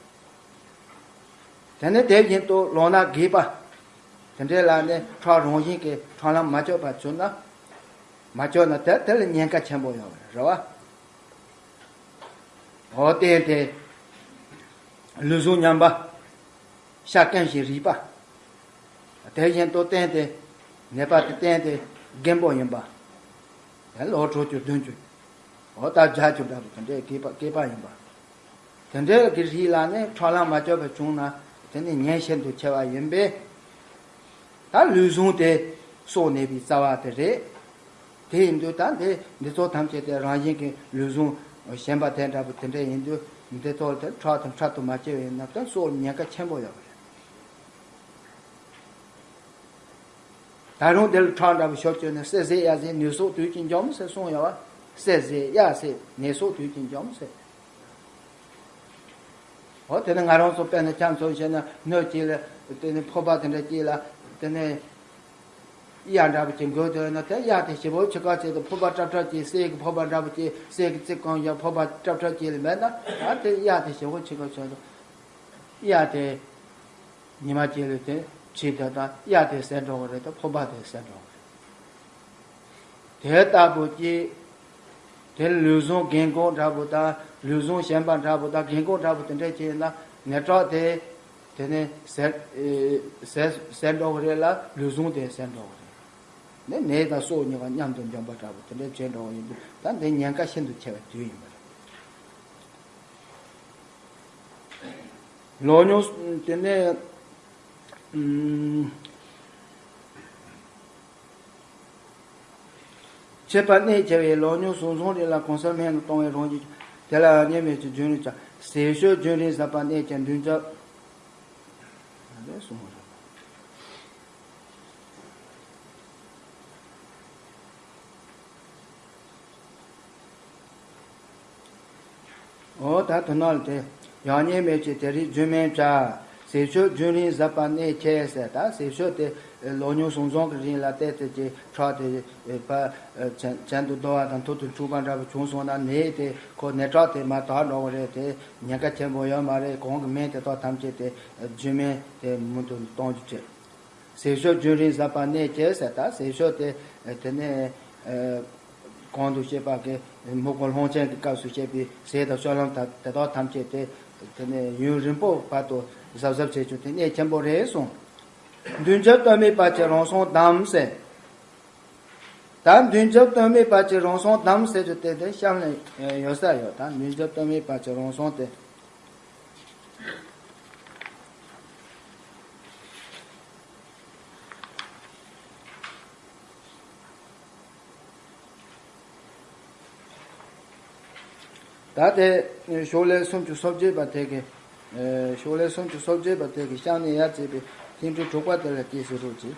ཏེ། དེ་ནས་དེ་བཞིན་དུ་ལོ་ན་རྒས་པ། དེ་འདྲའི་ལ་ནི་ཁྲག་རང་བཞིན་གྱིས་ཁྲག་ལམ་མ་ཆོད་པ་བྱུང་ན། མ་ཆོད་ན་དེ་དེ་ལ་ཉེན་ཁ་ཆེན་པོ་ཡོད་རེད་བ། འོ་བརྟེན་ཏེ། ལུས་ཟུངས་ཉམས་པ། ཤ་སྐམ་ཞིང་རིད་པ། དེ་བཞིན་དུ་བརྟེན་ཏེ། ནད་པ་དེ་བརྟེན་ཏེ་རྒན་པོ་ཡིན་པ། དེ་ལོ་དྲུག་ཅུ་བདུན་ཅུ། འོ་ད་བརྒྱད་ཅུ་འདྲ་པོ་དེ་འདྲའི་སྐྱེས་པ་སྐྱེས་པ་ཡིན་པ། དེ་འདྲའི་གི་རིགས་ལ་ནི་ཁྲག་ལམ་མ་ཆོད་པ་བྱུང་ན་དེ་ནི་ཉེན་ཤིན་ཏུ་ཆེ་བ་ཡིན་པས། ད་ལུས་ཟུངས་དེ་སྲོག་གནས་པའི་རྩ་བ་དེ་རེད། དེ་ཡིན་དུས་ད་འདི་འདི་ཚོ་ཐམས་ཅད་དེ་རང་བཞིན་གྱི་ལུས་ཟུངས་ཞན་པ་དེ་འདྲ་པོ་དེ་འདྲ་ཡིན་དུས་འདི་ཚོ་དེ་ཁྲག་དང་ཁྲག་ཏུ་མ་སྐྱེ་བ་ཡིན་ན་དེ་སྲོག་ཉེན་ཁ་ཆེན་པོ་ཡོད་པ་རེད། ད་རུང་དེ་ལ་ཁྲག་འདྲ་པོ་ཤོར་བཅུག་ནས་བསད་ཟས་གཡའ་ཟས་ནད་སོགས་དུས་ཀྱིས་འཇོམས་ཟེར་གསུངས་ཡོད་པ། བསད་ཟས་གཡའ་ཟས་ནད་སོགས་དུས་ཀྱིས་འཇོམས་ཟེར། འོ་དེ་ནི་ང་རང་ཚོ་དཔེར་ན་ཁྱམས་ཚོ་བྱས་ན་སྣོད་ཅིག་ལ་དེ་ནི་ཕོར་པ་དེ་འདྲ་ཅིག་ལ་དེ་ནི་གཡའ་འདྲ་པོ་ཅིག་འགོས་འདུག་ན་དེ་གཡའ་དེ་ཞེ་པོ་ཆེ་ག་ཚད་དུ་ཕོར་པ་ཀྲབ་ཀྲབ་ཅིག་གསེར་གྱི་ཕོར་པ་འདྲ་པོ་ཅིག་གསེར་གྱི་རྩི་གང་ཡང་ཕོར་པ་ཀྲབ་ཀྲབ་ཅིག་ལ་མེད་ན་ད་དེ་གཡའ་དེ་ཞེ་པོ་ཆེ་ག་ཚད་དུ་གཡའ་དེ་ཉི་མ་གཅིག་ལ་དེ་བྱིས་དེ་དང་གཡའ་དེ་ཟད་འགྲོ་གི་རེད་དང་ཕོར་པ་དེ་ཟད་འགྲོ་གི་རེད། དེ་ལྟ་བུ་ཅིག་དེ་ལུས་ཟུངས་རྒན་གོག་འདྲ་པོ་དང་ལུས་ཟུངས་ཞན་པ་འདྲ་པོ་དང་རྒན་གོག་འདྲ་པོ་དེ་འདྲས་ཅིག་ཡིན་ན་ནད་དྲག་དེ་དེ་ནས་ཟད་ཨེ་ཟད་ཟད་འགྲོ་གི་རེད་ལ་ལུས་ཟུངས་དེ་ཟད་འགྲོ་གི་རེད། ནས་ནད་དང་སྲོག་གཉིས་ཀ་མཉམ་དུ་འཇོམས་པ་འདྲ་པོ་དེ་འདྲས་བྱེད་འགྲོ་གི་ཡིན་དུས་ད་འདི་ཉེན་ཁ་ཤིན་ཏུ་ཆེ་བའི་དུས་ཡིན་པ་རེད། ལོ་ཉུང་དེ་ནས་ཨུམ། ཆད་པ་གནད་ཆེ་བའི་ལོ་ཉུང་ཟུང་ཟུང་རིགས་ལ་གང་སར་སྨན་དུ་གཏོང་བའི་རང་བཞིན་དེ་ལ་ཡང་གནས་མེད་ཀྱི་རྒྱུན་རིང་ཅང་ཟས་སྤྱོད་རྒྱུན་རིང་ཟབ་པ་གནད་ཀྱང་མདུན་རྒྱབ། ལས་གསུངས་པ་རེད། འོ་ད་དོན་ནང་ལ་དེ་ཡང་གནས་མེད་ཀྱི་དེ་རིགས་རྒྱུན་མིན་བྱ། ཟས་སྤྱོད་རྒྱུན་རིང་ཟབ་པ་གནད་ཆེ་ཟེར། ད་ཟས་སྤྱོད་དེ་ལོ་ཉུང་ཟུང་ཟུང་གི་རིང་ལ་བལྟས་ཏེ་ཀྱི་ཁྲག་དེ་ཕ་གྱེན་དུ་བརྡོལ་བ་དང་མཐུར་དུ་འཁྲུགས་པ་འདྲ་བ་བྱུང་སོང་ན་ནད་དེ་ཁོ་ནད་དྲག་དེ་མར་དར་འགྲོ་བ་རེད། དེ་ཉེན་ཁ་ཆེན་པོ་ཡོད་མ་རེད། གོང་གི་སྨན་དེ་དག་ཐམས་ཅད་དེ་རྒྱུན་མིན་དེ་མུ་མཐུད་གཏོང་རྒྱུ་བྱེད། ཟས་སྤྱོད་རྒྱུན་རིང་ཟབ་པ་གནད་ཆེ་ཟེར། ད་ཟས་སྤྱོད་དེ་དེ་ནས་གོང་དུ་བཤད་པ་གི་སྨུག་པོ་ལྷུང་ཆེན་གྱི་སྐབས་སུ་བཤད་པའི་ཟས་དང་སྤྱོད་ལམ་དག་དེ་དག་ཐམས་ཅད་དེ་དེ་ནས་ཡུན་རིང་པོ་བར་དུ་གཟབ་གཟབ་བྱེད་རྒྱུ་དེ་གནད་ཆེན་པོ་རེད་གསུངས། མདུན་རྒྱབ་སྟོད་སྨད་བར་གྱི་རང་སྲོག་བསྡམས་ཟེར། ད་མདུན་རྒྱབ་སྟོད་སྨད་བར་གྱི་རང་སྲོག་བསྡམས་ཟེར་རྒྱུ་དེ་དེ་གཤམ་ལ་ཡོད་ས་ཡོད། ད་མདུན་རྒྱབ་སྟོད་སྨད་བར་གྱི་རང་སྲོག་དེ། ད་དེ་ཤོག་ལྷེ་སུམ་ཅུ་སོ་བརྒྱད་པ་དེ་གི་ཤོག་ལྷེ་སུམ་ཅུ་སོ་བརྒྱད་པ་དེ་གི་གཤམ་ནས་ཡར་བརྩིས་པའི་ཐིག་འཕྲེང་དྲུག་པ་དེ་ལ་དེ་ཟེར་རོགས་གྱིས།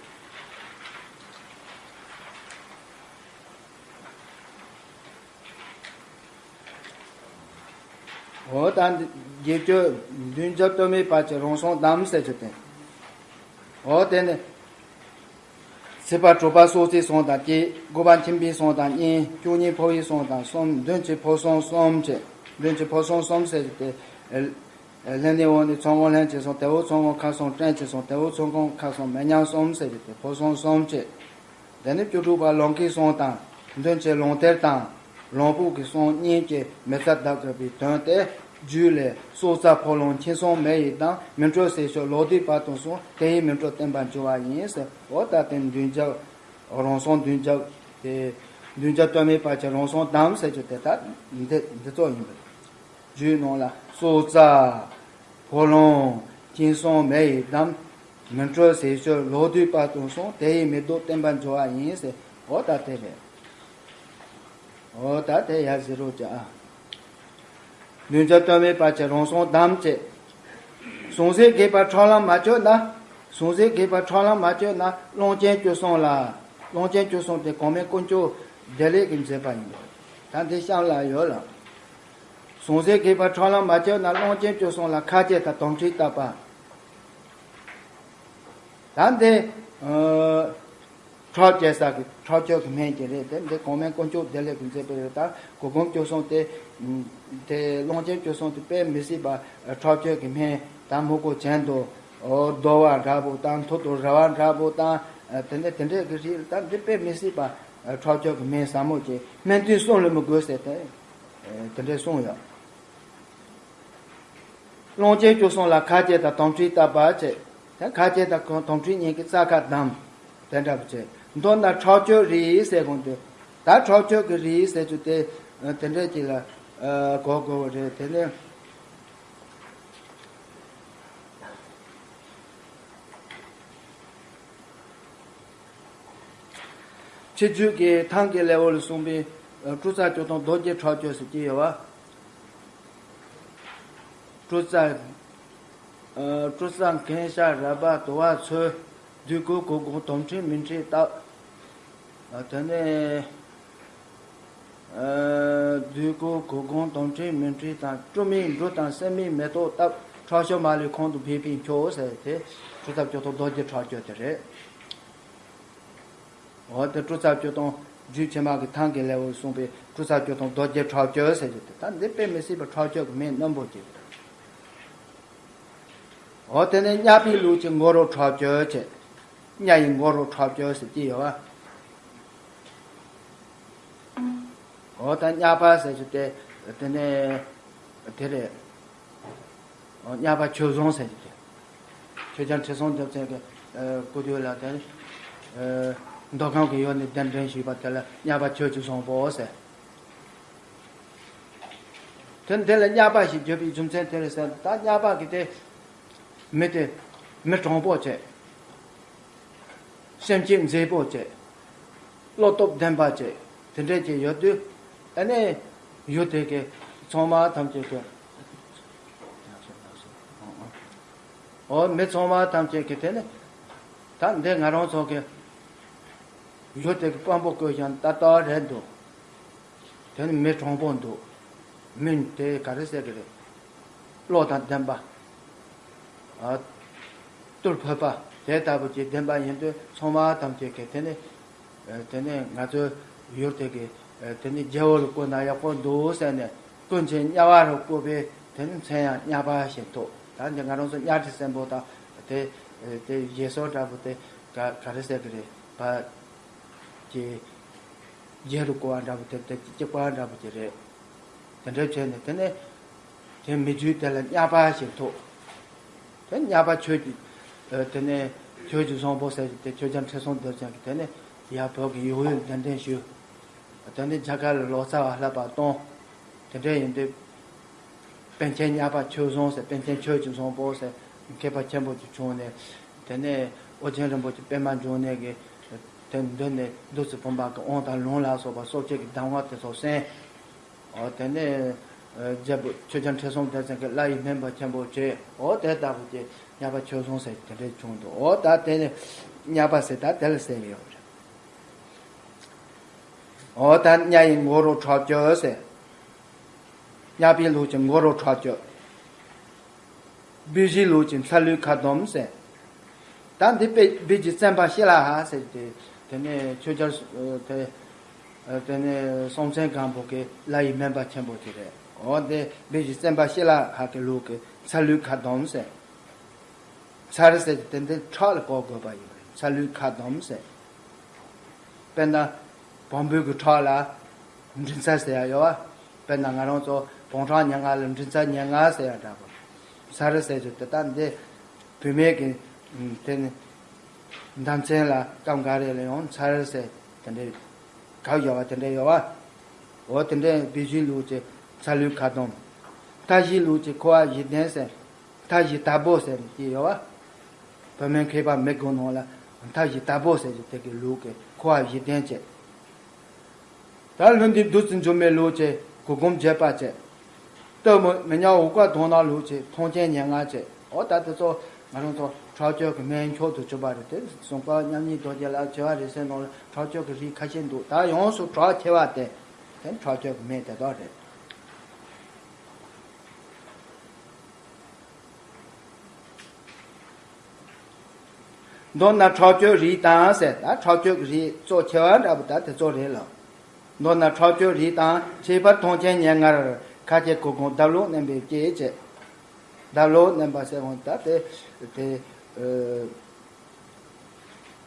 འོ་ད་འདི་བརྒྱད་ཅུ། མདུན་རྒྱབ་སྟོད་སྨད་བར་གྱི་རང་སྲོག་བསྡམས་ཟེར་རྒྱུ་དེ། འོ་དེ་ནི། སྲིད་པ་གྲུབ་པ་སོ་སོའི་གསུང་དང་གཅིག་དགུ་པ་མཁྱེན་པའི་གསུང་དང་གཉིས། བཅུ་གཉིས་འཕོ་བའི་གསུང་དང་གསུམ། མདུན་གྱི་འཕོ་གསུམ་གསུམ་བཅས། མདུན་གྱི་འཕོ་གསུམ་གསུམ་ཟེར་རྒྱུ་དེ། ལྷན་ནེ་འོག་ནས་ཚོགས་དབང་ལྷན་ཅིག་གསུངས། དེ་འོག་ཚོགས་དབང་ཁ་གསུམ་ཕྲན་ཅིག་གསུངས། དེ་འོག་ཚོགས་དབང་ཁ་གསུམ་མེ་མཉམ་གསུམ་ཟེར་རྒྱུ་དེ་འཕོ་གསུམ་གསུམ་བཅས། དེ་ནས་བཅུ་དྲུག་པ་ལོངས་སྐུའི་གསུང་དང་། མདུན་གྱི་ལོངས་སྟེར་དང་། ལོངས་སྤོབས་ཀྱི་གསུང་གཉིས་ཀྱིས་མི་རྩ་བརྡབ་དགོས་པའི་དོན་ཏེ། རྒྱུད་ལས། སྲོག་རྩ་ཕོ་ལོང་འཁྱིལ་སོང་མེ་ཡི་དམ། མི་འཕྲོད་ཟས་སྤྱོད་ལོག་སྡུད་བར་དུ་སོང་། དེ་ཡིས་མི་འཕྲོད་བརྟན་པར་འགྱུར་བ་ཡིན་ཟེར། འོ་ད་དེ་མདུན་རྒྱབ། རང་སྲོག་མདུན་རྒྱབ། དེ་མདུན་རྒྱབ་སྟོད་སྨད་བར་གྱི་རང་སྲོག་བསྡམས་ཟེར་རྒྱུ་དེ་ད་འདི་འདི་ཚོ་ཡིན་པ་རེད། རྒྱུད་ནང་ལ་སྲོག་རྩ། ཕོ་ལོང་། འཁྱིལ་སོང་མེ་ཡི་དམ། མི་འཕྲོད་ཟས་སྤྱོད་ལོག་སྡུད་བར་དུ་སོང་། དེ་ཡིས་མི་ལྡོག་བརྟན་པར་འགྱུར་བ་ཡིན་ཟེར། འོ་ད་དེ་རེད། འོ་ད་དེ་ཡར་ཟེར་རོགས་ཀྱང་ཨ། མདུན་རྒྱབ་སྟོད་སྨད་བར་གྱི་རང་སྲོག་བསྡམས་བྱས། ཟུང་ཟད་རྒས་པར་ཁྲག་ལམ་མ་བཅོས་ན། ཟུང་ཟད་རྒས་པར་ཁྲག་ལམ་མ་བཅོས་ན་རླུང་ཅན་སྐྱོ་སོང་ལ། རླུང་ཅན་སྐྱོ་སོང་དེ་གོང་མའི་དཀོན་མཆོག་བདེ་ལེགས་ཀྱིས་མཛད་པ་ཡིན། ད་འདི་གཤམ་ལ་ཡོད་ལ། ཟུང་ཟད་རྒས་པར་ཁྲག་ལམ་མ་བཅོས་ན། རླུང་ཅན་སྐྱོ་སོང་ལ་ཁ་བཅད་དང་དོམ་མཁྲིས་བཏབ་པ། ད་འདི། ཨ། ཁྲག་བཅད་ས་གི་ཁྲག་སྐྱོག་གི་སྨན་གྱི་རེད་དེ། འདི་གོང་མའི་དཀོན་མཆོག་བདེ་ལེགས་ཀྱིས་མཛད་པའི་རེད། ད་གོ་གོམ་སྐྱོ་སོང་དེ། དེ་རླུང་ཅན་སྐྱོ་སོང་དེ་དཔེ་མི་སྲིད་པ་ཁྲག་སྐྱོག་གི་སྨན། ད་མི་གོ་གྱེན་དུ་རྡོལ་བ་འདྲ་པོ་དང་མཐུ་དང་རལ་བ་འདྲ་པོ་དང་། དེ་འདྲ་དེ་འདྲས་ཀྱི་རིགས། ད་འདི་དཔེ་མི་སྲིད་པ་ཁྲག་སྐྱོག་གི་སྨན་ཟབ་མོ་བྱས། སྨན་དུས་གསུམ་ལ་མི་དགོས་ཟེར་ཏེ། དེ་འདྲས་གསུངས་ཡོད། རླུང་ཅན་སྐྱོ་སོང་ལ་ཁ་བཅད་དང་དོམ་མཁྲིས་བཏབ་པ་བྱས། ད་ཁ་བཅད་དང་དོམ་མཁྲིས་གཉིས་ཀྱིས་རྩ་ཁ་བསྡམས། དེ་འདྲ་བྱས། མདོར་ན་ཁྲག་སྐྱོག་རིགས་ཟེར་དགོས་འདུག་ད་ཁྲག་སྐྱོག་གི་རིགས་ཟེར་རྒྱུ་དེ་དེ་འདྲས་ཅིག་ལ་གོ་དགོས་པ་རེད། དེ་ནས། ཤེས་རྒྱུད་ཀྱི་ཐང་གི་ལེའུ་ལ་གསུངས་པའི་ཨ་སྤྲོ་རྩ་སྐྱོ་གདུང་རྡོ་རྗེ་ཁྲག་སྐྱོ་ཟེར་གྱི་ཡོད་པ། སྤྲོ་རྩ་ཨ་སྤྲོ་རྩ་མཁན་ཤ་རལ་པ་དུ་བ་ཚོས། བདུད་ཀྱི་གོ་གུང་དོམ་ཁྲའི་མིག་འཕྲུལ་བཏབ། ཨ་དེ་ནས་ཨ་བདུད་ཀྱི་གོ་གུང་དོམ་ཁྲའི་མིག་འཕྲུལ་དང་། སྤྲོ་མོའི་འབྲུ་དང་སྲན་མའི་མེ་ཏོག་བཏབ། ཁྲག་ཤུལ་མ་ལུས་ཁོང་དུ་འཕེན་པའི་ཁྱོ་ཟེར་དེ་སྤྲོ་རྩ་སྐྱོ་གདུང་རྡོ་རྗེ་ཁྲག་སྐྱོ་དེ་རེད། འོ་དེ་སྤྲོ་རྩ་སྐྱོ་གདུང་རྒྱུད་ཕྱི་མ་གི་ཐང་གི་ལེའུར་གསུངས་པའི་སྤྲོ་རྩ་སྐྱོ་གདུང་རྡོ་རྗེ་ཁྲག་སྐྱོ་ཟེར་རྒྱུ་དེ། ད་འདི་དཔེ་མི་སྲིད་པ་ཁྲག་སྐྱོ་གི་མིང་རྣོན་པོ་ཅིག་རེད། འོ་དེ་ནས་གཉའ་པའི་ལུགས་ཀྱི་མགོ་རོ་ཁྲག་སྐྱོ་བྱས། གཉའ་ཡི་མགོ་རོ་ཁྲག་སྐྱོ་ཟེར་གྱི་ཡོད་པ། འོ་ད་གཉའ་པ་ཟེར་རྒྱུ་དེ་དེ་ནས་དེ་རེད། འོ་གཉའ་པ་ཆོས་བཟང་ཟེར་རྒྱུ་དེ། ཆོས་རྒྱལ་ཁྲི་སྲོང་ལྡེ་བཙན་གྱི་ཨ་སྐུ་དུས་ལ་དེ་ཨ་མདོ་ཁམས་ཀྱི་ཡུལ་ནས་གདན་འདྲེན་ཞུས་པ་དེ་ལ་གཉའ་པ་ཆོས་ཀྱི་བཟང་པོ་ཟེར། དེ་འདི་ལ་གཉའ་པ་ཞེས་བརྗོད་པའི་རྒྱུ་མཚན་དེ་རེད་ཟེར། ད་གཉའ་པ་གི་དེ་མི་དེ་མི་དྲང་པོ་བྱས། སེམས་ཅན་མཛེས་པོ་བྱས། བློ་སྟོབས་ལྡན་པ་བྱས། དེ་འདྲས་ཀྱི་ཡོད་དུས། ཨ་ནི་ཡུལ་དེ་གི་ཚང་མ་ཐམས་ཅད་ཀྱི། འོ་མི་ཚང་མ་ཐམས་ཅད་ཀྱི་དེ་ནི། ད་འདི་ང་རང་ཚོ་གི་ཡུལ་དེ་གི་དཔོན་པོ་བསྐོས་ཀྱང་ཏག་ཏག་རེད་འདུག་དེ་ནི་མི་དྲང་པོ་འདུག་མི་དེ་ག་རེ་ཟེར་གི་རེད། བློ་དང་ལྡན་པ། ཨ། རྟུལ་ཕོད་པ་དེ་ལྟ་བུ་ཅིག་ལྡན་པ་ཡིན་དུས། ཚང་མ་ཐམས་ཅད་ཀྱིས་དེ་ནི་ཨ་དེ་ནི་ང་ཚོའི་ཡུལ་དེ་གི་ཨ་དེ་ནི་རྒྱལ་པོ་ལ་བསྐོས་ན་ཡག་པོ་འདུག་ཟེར་ནས། ཀུན་མཁྱེན་གཉའ་བ་རུ་བསྐོས་པས་དེ་ནི་མཚན་ཡང་གཉའ་པ་ཞེས་ཐོགས། ད་འདི་ང་རང་ཚོ་གཉའ་ཁྲི་སྲིན་པོ་དང་དེ་ཨ་དེ་ཞེ་སོགས་འདྲ་པོ་དེ་ག་ག་རེ་ཟེར་གི་རེད་པ། ཀྱི་རྒྱལ་རུ་བསྐོ་བ་འདྲ་པོ་དེ་དེ་གཅིག་པ་འདྲ་པོ་དེ་རེད། དེ་འདྲ་བྱས་ནས་དེ་ནས་དེ་མི་རྒྱུད་དེ་ལ་གཉའ་པ་ཞེས་ཐོགས། དེ་གཉའ་པ་ཆོས་ཀྱི་ཨ་དེ་ནས་ཆོས་ཀྱི་བཟང་པོ་ཟེར་གྱི་དེ། ཆོས་རྒྱལ་ཁྲི་སྲོང་ལྡེ་བཙན་གྱིས་དེ་ནས་ཡར་བོད་ཀྱི་ཡུལ་དབུས་གདན་འདྲེན་ཞུས། དེ་ནས་རྒྱ་གར་ལ་ལོ་ཙཱ་བ་བསླབ་པ་བཏང་། དེ་འདྲ་ཡིན་དུས། པཎ་ཆེན་གཉའ་པ་ཆོས་བཟང་ཟེར། པཎ་ཆེན་ཆོས་ཀྱི་བཟང་པོ་ཟེར་མཁས་པ་ཆེན་པོ་ཅིག་བྱུང་ནས། དེ་ནས་ཨོ་རྒྱན་རིན་པོ་ཆེ་པདྨ་འབྱུང་གནས་ཀྱི་དེ་མདུན་ནས་བདུད་རྩི་བུམ་པ་གི་དབང་དང་ལུང་ལ་སོགས་པ་སྲོག་གཅོད་ཀྱི་གདམས་ངག་དེ་ཚོ་གསན། འོ་དེ་ནས་ཨ་རྒྱལ་པོ་ཆོས་རྒྱལ་ཁྲི་སྲོང་ལྡེ་བཙན་གྱིས་བླ་ཡི་སྨན་པ་ཆེན་པོ་བྱས། འོ་དེ་ལྟ་བུ་གྱི་གཉའ་པ་ཆོས་བཟང་ཟེར་དེ་འདྲ་བྱུང་འདུག་འོ་ད་དེ་ནས་གཉའ་པ་ཟེར་ད་དེ་ལ་ཟེར་གྱི་ཡོད་རེད། འོ་ད་གཉའ་ཡི་མགོ་རོ་ཁྲག་སྐྱོ་ཟེར། གཉའ་པའི་ལུགས་ཀྱི་མགོ་རོ་ཁྲག་སྐྱོ། སྦས་བཞེད་ལུགས་ཀྱི་ཚ་ལུའི་ཁ་སྡོམ་ཟེར། ད་འདི་དཔེ་སྦས་ཀྱི་བཙན་པ་ཤི་ལ་ཧ་ཟེར་ཏེ། དེ་ནས་ཆོས་རྒྱལ་དེ་དེ་ནས་སྲོང་བཙན་སྒམ་པོ་གི་བླ་ཡི་སྨན་པ་ཆེན་པོ་དེ་རེད། འོ་འདི་སྦས་ཀྱི་བཙན་པ་ཤི་ལ་ཧ་གི་ལུགས་ཀྱི་ཚ་ལུའི་ཁ་སྡོམ་ཟེར། ཚར་ཟེར་དེ་འདི་ཁྲག་ལ་གོ་དགོས་པ་ཡིན་པ་རེད། ཚ་ལུའི་ཁ་སྡོམ་ཟེར། དཔེར་ན། བོང་བུ་གི་ཁྲག་ལ་མགྲིན་ཚལ་ཟེར་ཡ་ཡོད་པ། དཔེར་ན་ང་རང་ཚོ་བོང་ཁྲག་ཉལ་ང་ལ་མགྲིན་ཚལ་ཉལ་ང་ཟེར་ཡ་འདྲ་པོ། ཚར་ཟེར་རྒྱུ་དེ་ད་འདི་བུད་མེད་ཀྱི་དེ་ནི་མདའ་མཚན་ལ་སྐབས་འགའ་རེ་ལ་ཡང་ཚར་ཟེར་དེ་འདྲའི་གབ་ཡོད་པ་དེ་འདྲ་ཡོད་པ། འོ་དེ་འདྲའི་སྦས་བཞེད་ལུགས་ཀྱི་ཚ་ལུའི་ཁ་སྡོམ། མཐའ་བཞི་ལུགས་ཀྱི་ཁུ་བ་བཞི་ལྡན་ཟེར། མཐའ་བཞི་དར་པོ་ཟེར་ནས་ཅིག་ཡོད་པ། བུད་མེད་མཁས་པ་མི་དགུ་ནང་ལ་མཐའ་བཞི་དར་པོ་ཟེར་གྱི་དེ་གི་ལུགས་ཀྱི་ཁུ་བ་བཞི་ལྡན་བྱས། ད་ལྷུན་འདུས་བདུད་རྩི་འཇོམས་པའི་ལུགས་ཀྱི་གུར་གུམ་བརྗིད་པ་བྱས། སྟོད་མི་མི་ཉག་འུག་པ་དོང་ནག་ལུགས་ཀྱི་ཐང་ཆེན་ཉེར་ལྔ་བྱས། འོ་ད་དེ་ཚོ་ང་རང་ཚོ་ཁྲག་སྐྱོགས་ཀྱི་སྨན་མཆོག་ཏུ་གྱུར་པ་རེད་དེ། གསུང་སྐབས་མཉམ་ཉིད་རྡོ་རྗེ་ལ་བྱེ་བ་རིས་སུ་ནང་ལ་ཁྲག་སྐྱོགས་ཀྱི་རིགས་ཁ་ཤས་འདུག་ད་ཡོངས་སུ་གྲགས་ཆེ་བ་དེ་དེ་ཁྲག་སྐྱོགས་ཀྱི་སྨན་དེ་དག་རེད། མདོར་ན་ཁྲག་སྐྱོགས་རིགས་དང་ཟེར། ད་ཁྲག་སྐྱོགས་ཀྱི་རིགས་གཙོ་ཆེ་བ་འདྲ་པོ་ད་དེ་ཚོ་རེད་ལ། མདོར་ན་ཁྲག་སྐྱོགས་རིགས་དང་ཁྱད་པར་ཐང་ཆེན་ཉེར་ལྔར། ཁ་ཆེ་གུར་གུམ་གདབ་ལོགས་མནན་པའི་སྐད་བྱས། གདབ་ལོགས་མནན་པ་ཟེར་འོང་ད་དེ་དེ་ཨ།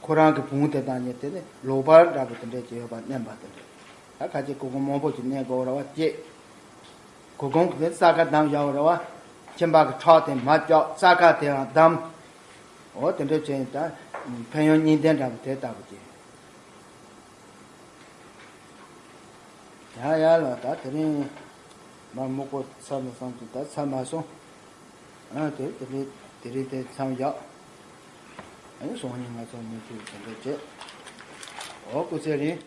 ཁོ་རང་གི་བུང་དེ་དང་ཉེ་དེ་ནི་ལོག་པར་འདྲ་པོ་དེ་འདྲས་ཀྱི་ཡོད་པ་མནན་པ་དེ་འདྲས། ད་ཁ་ཆེ་གུར་གུམ་མང་པོ་ཞིག་མནན་དགོས་ར་བ་སྐྱེས། གུར་གུམ་གྱི་རྩ་ཁ་བསྡམས་བཞག་ར་བ། ཁྱིམ་པ་གི་ཁྲག་དེ་མ་སྐྱོག་རྩ་ཁ་དེའང་བསྡམས། འོ་དེ་འདྲས་བྱས་ཡིན་ད། ཕན་ཡོན་གཉིས་ལྡན་འདྲ་པོ་དེ་ལྟ་བུ་ཅིག་ཡ་ཡ་ལ་ད་དེ་རིང་མར་སྨུག་པོ་ཚ་མི་སོང་དུས་ད་ཚ་མ་སོང་། ཨ་དེ་དེ་རིང་དེ་རིང་དེ་མཚམས་བཞག་ཨ་ནི་སང་ཉིན་ང་ཚོ་མུ་མཐུད་དེ་འདྲ་བྱེད། ཨོ་སྐུ་ཚེ་རིང་།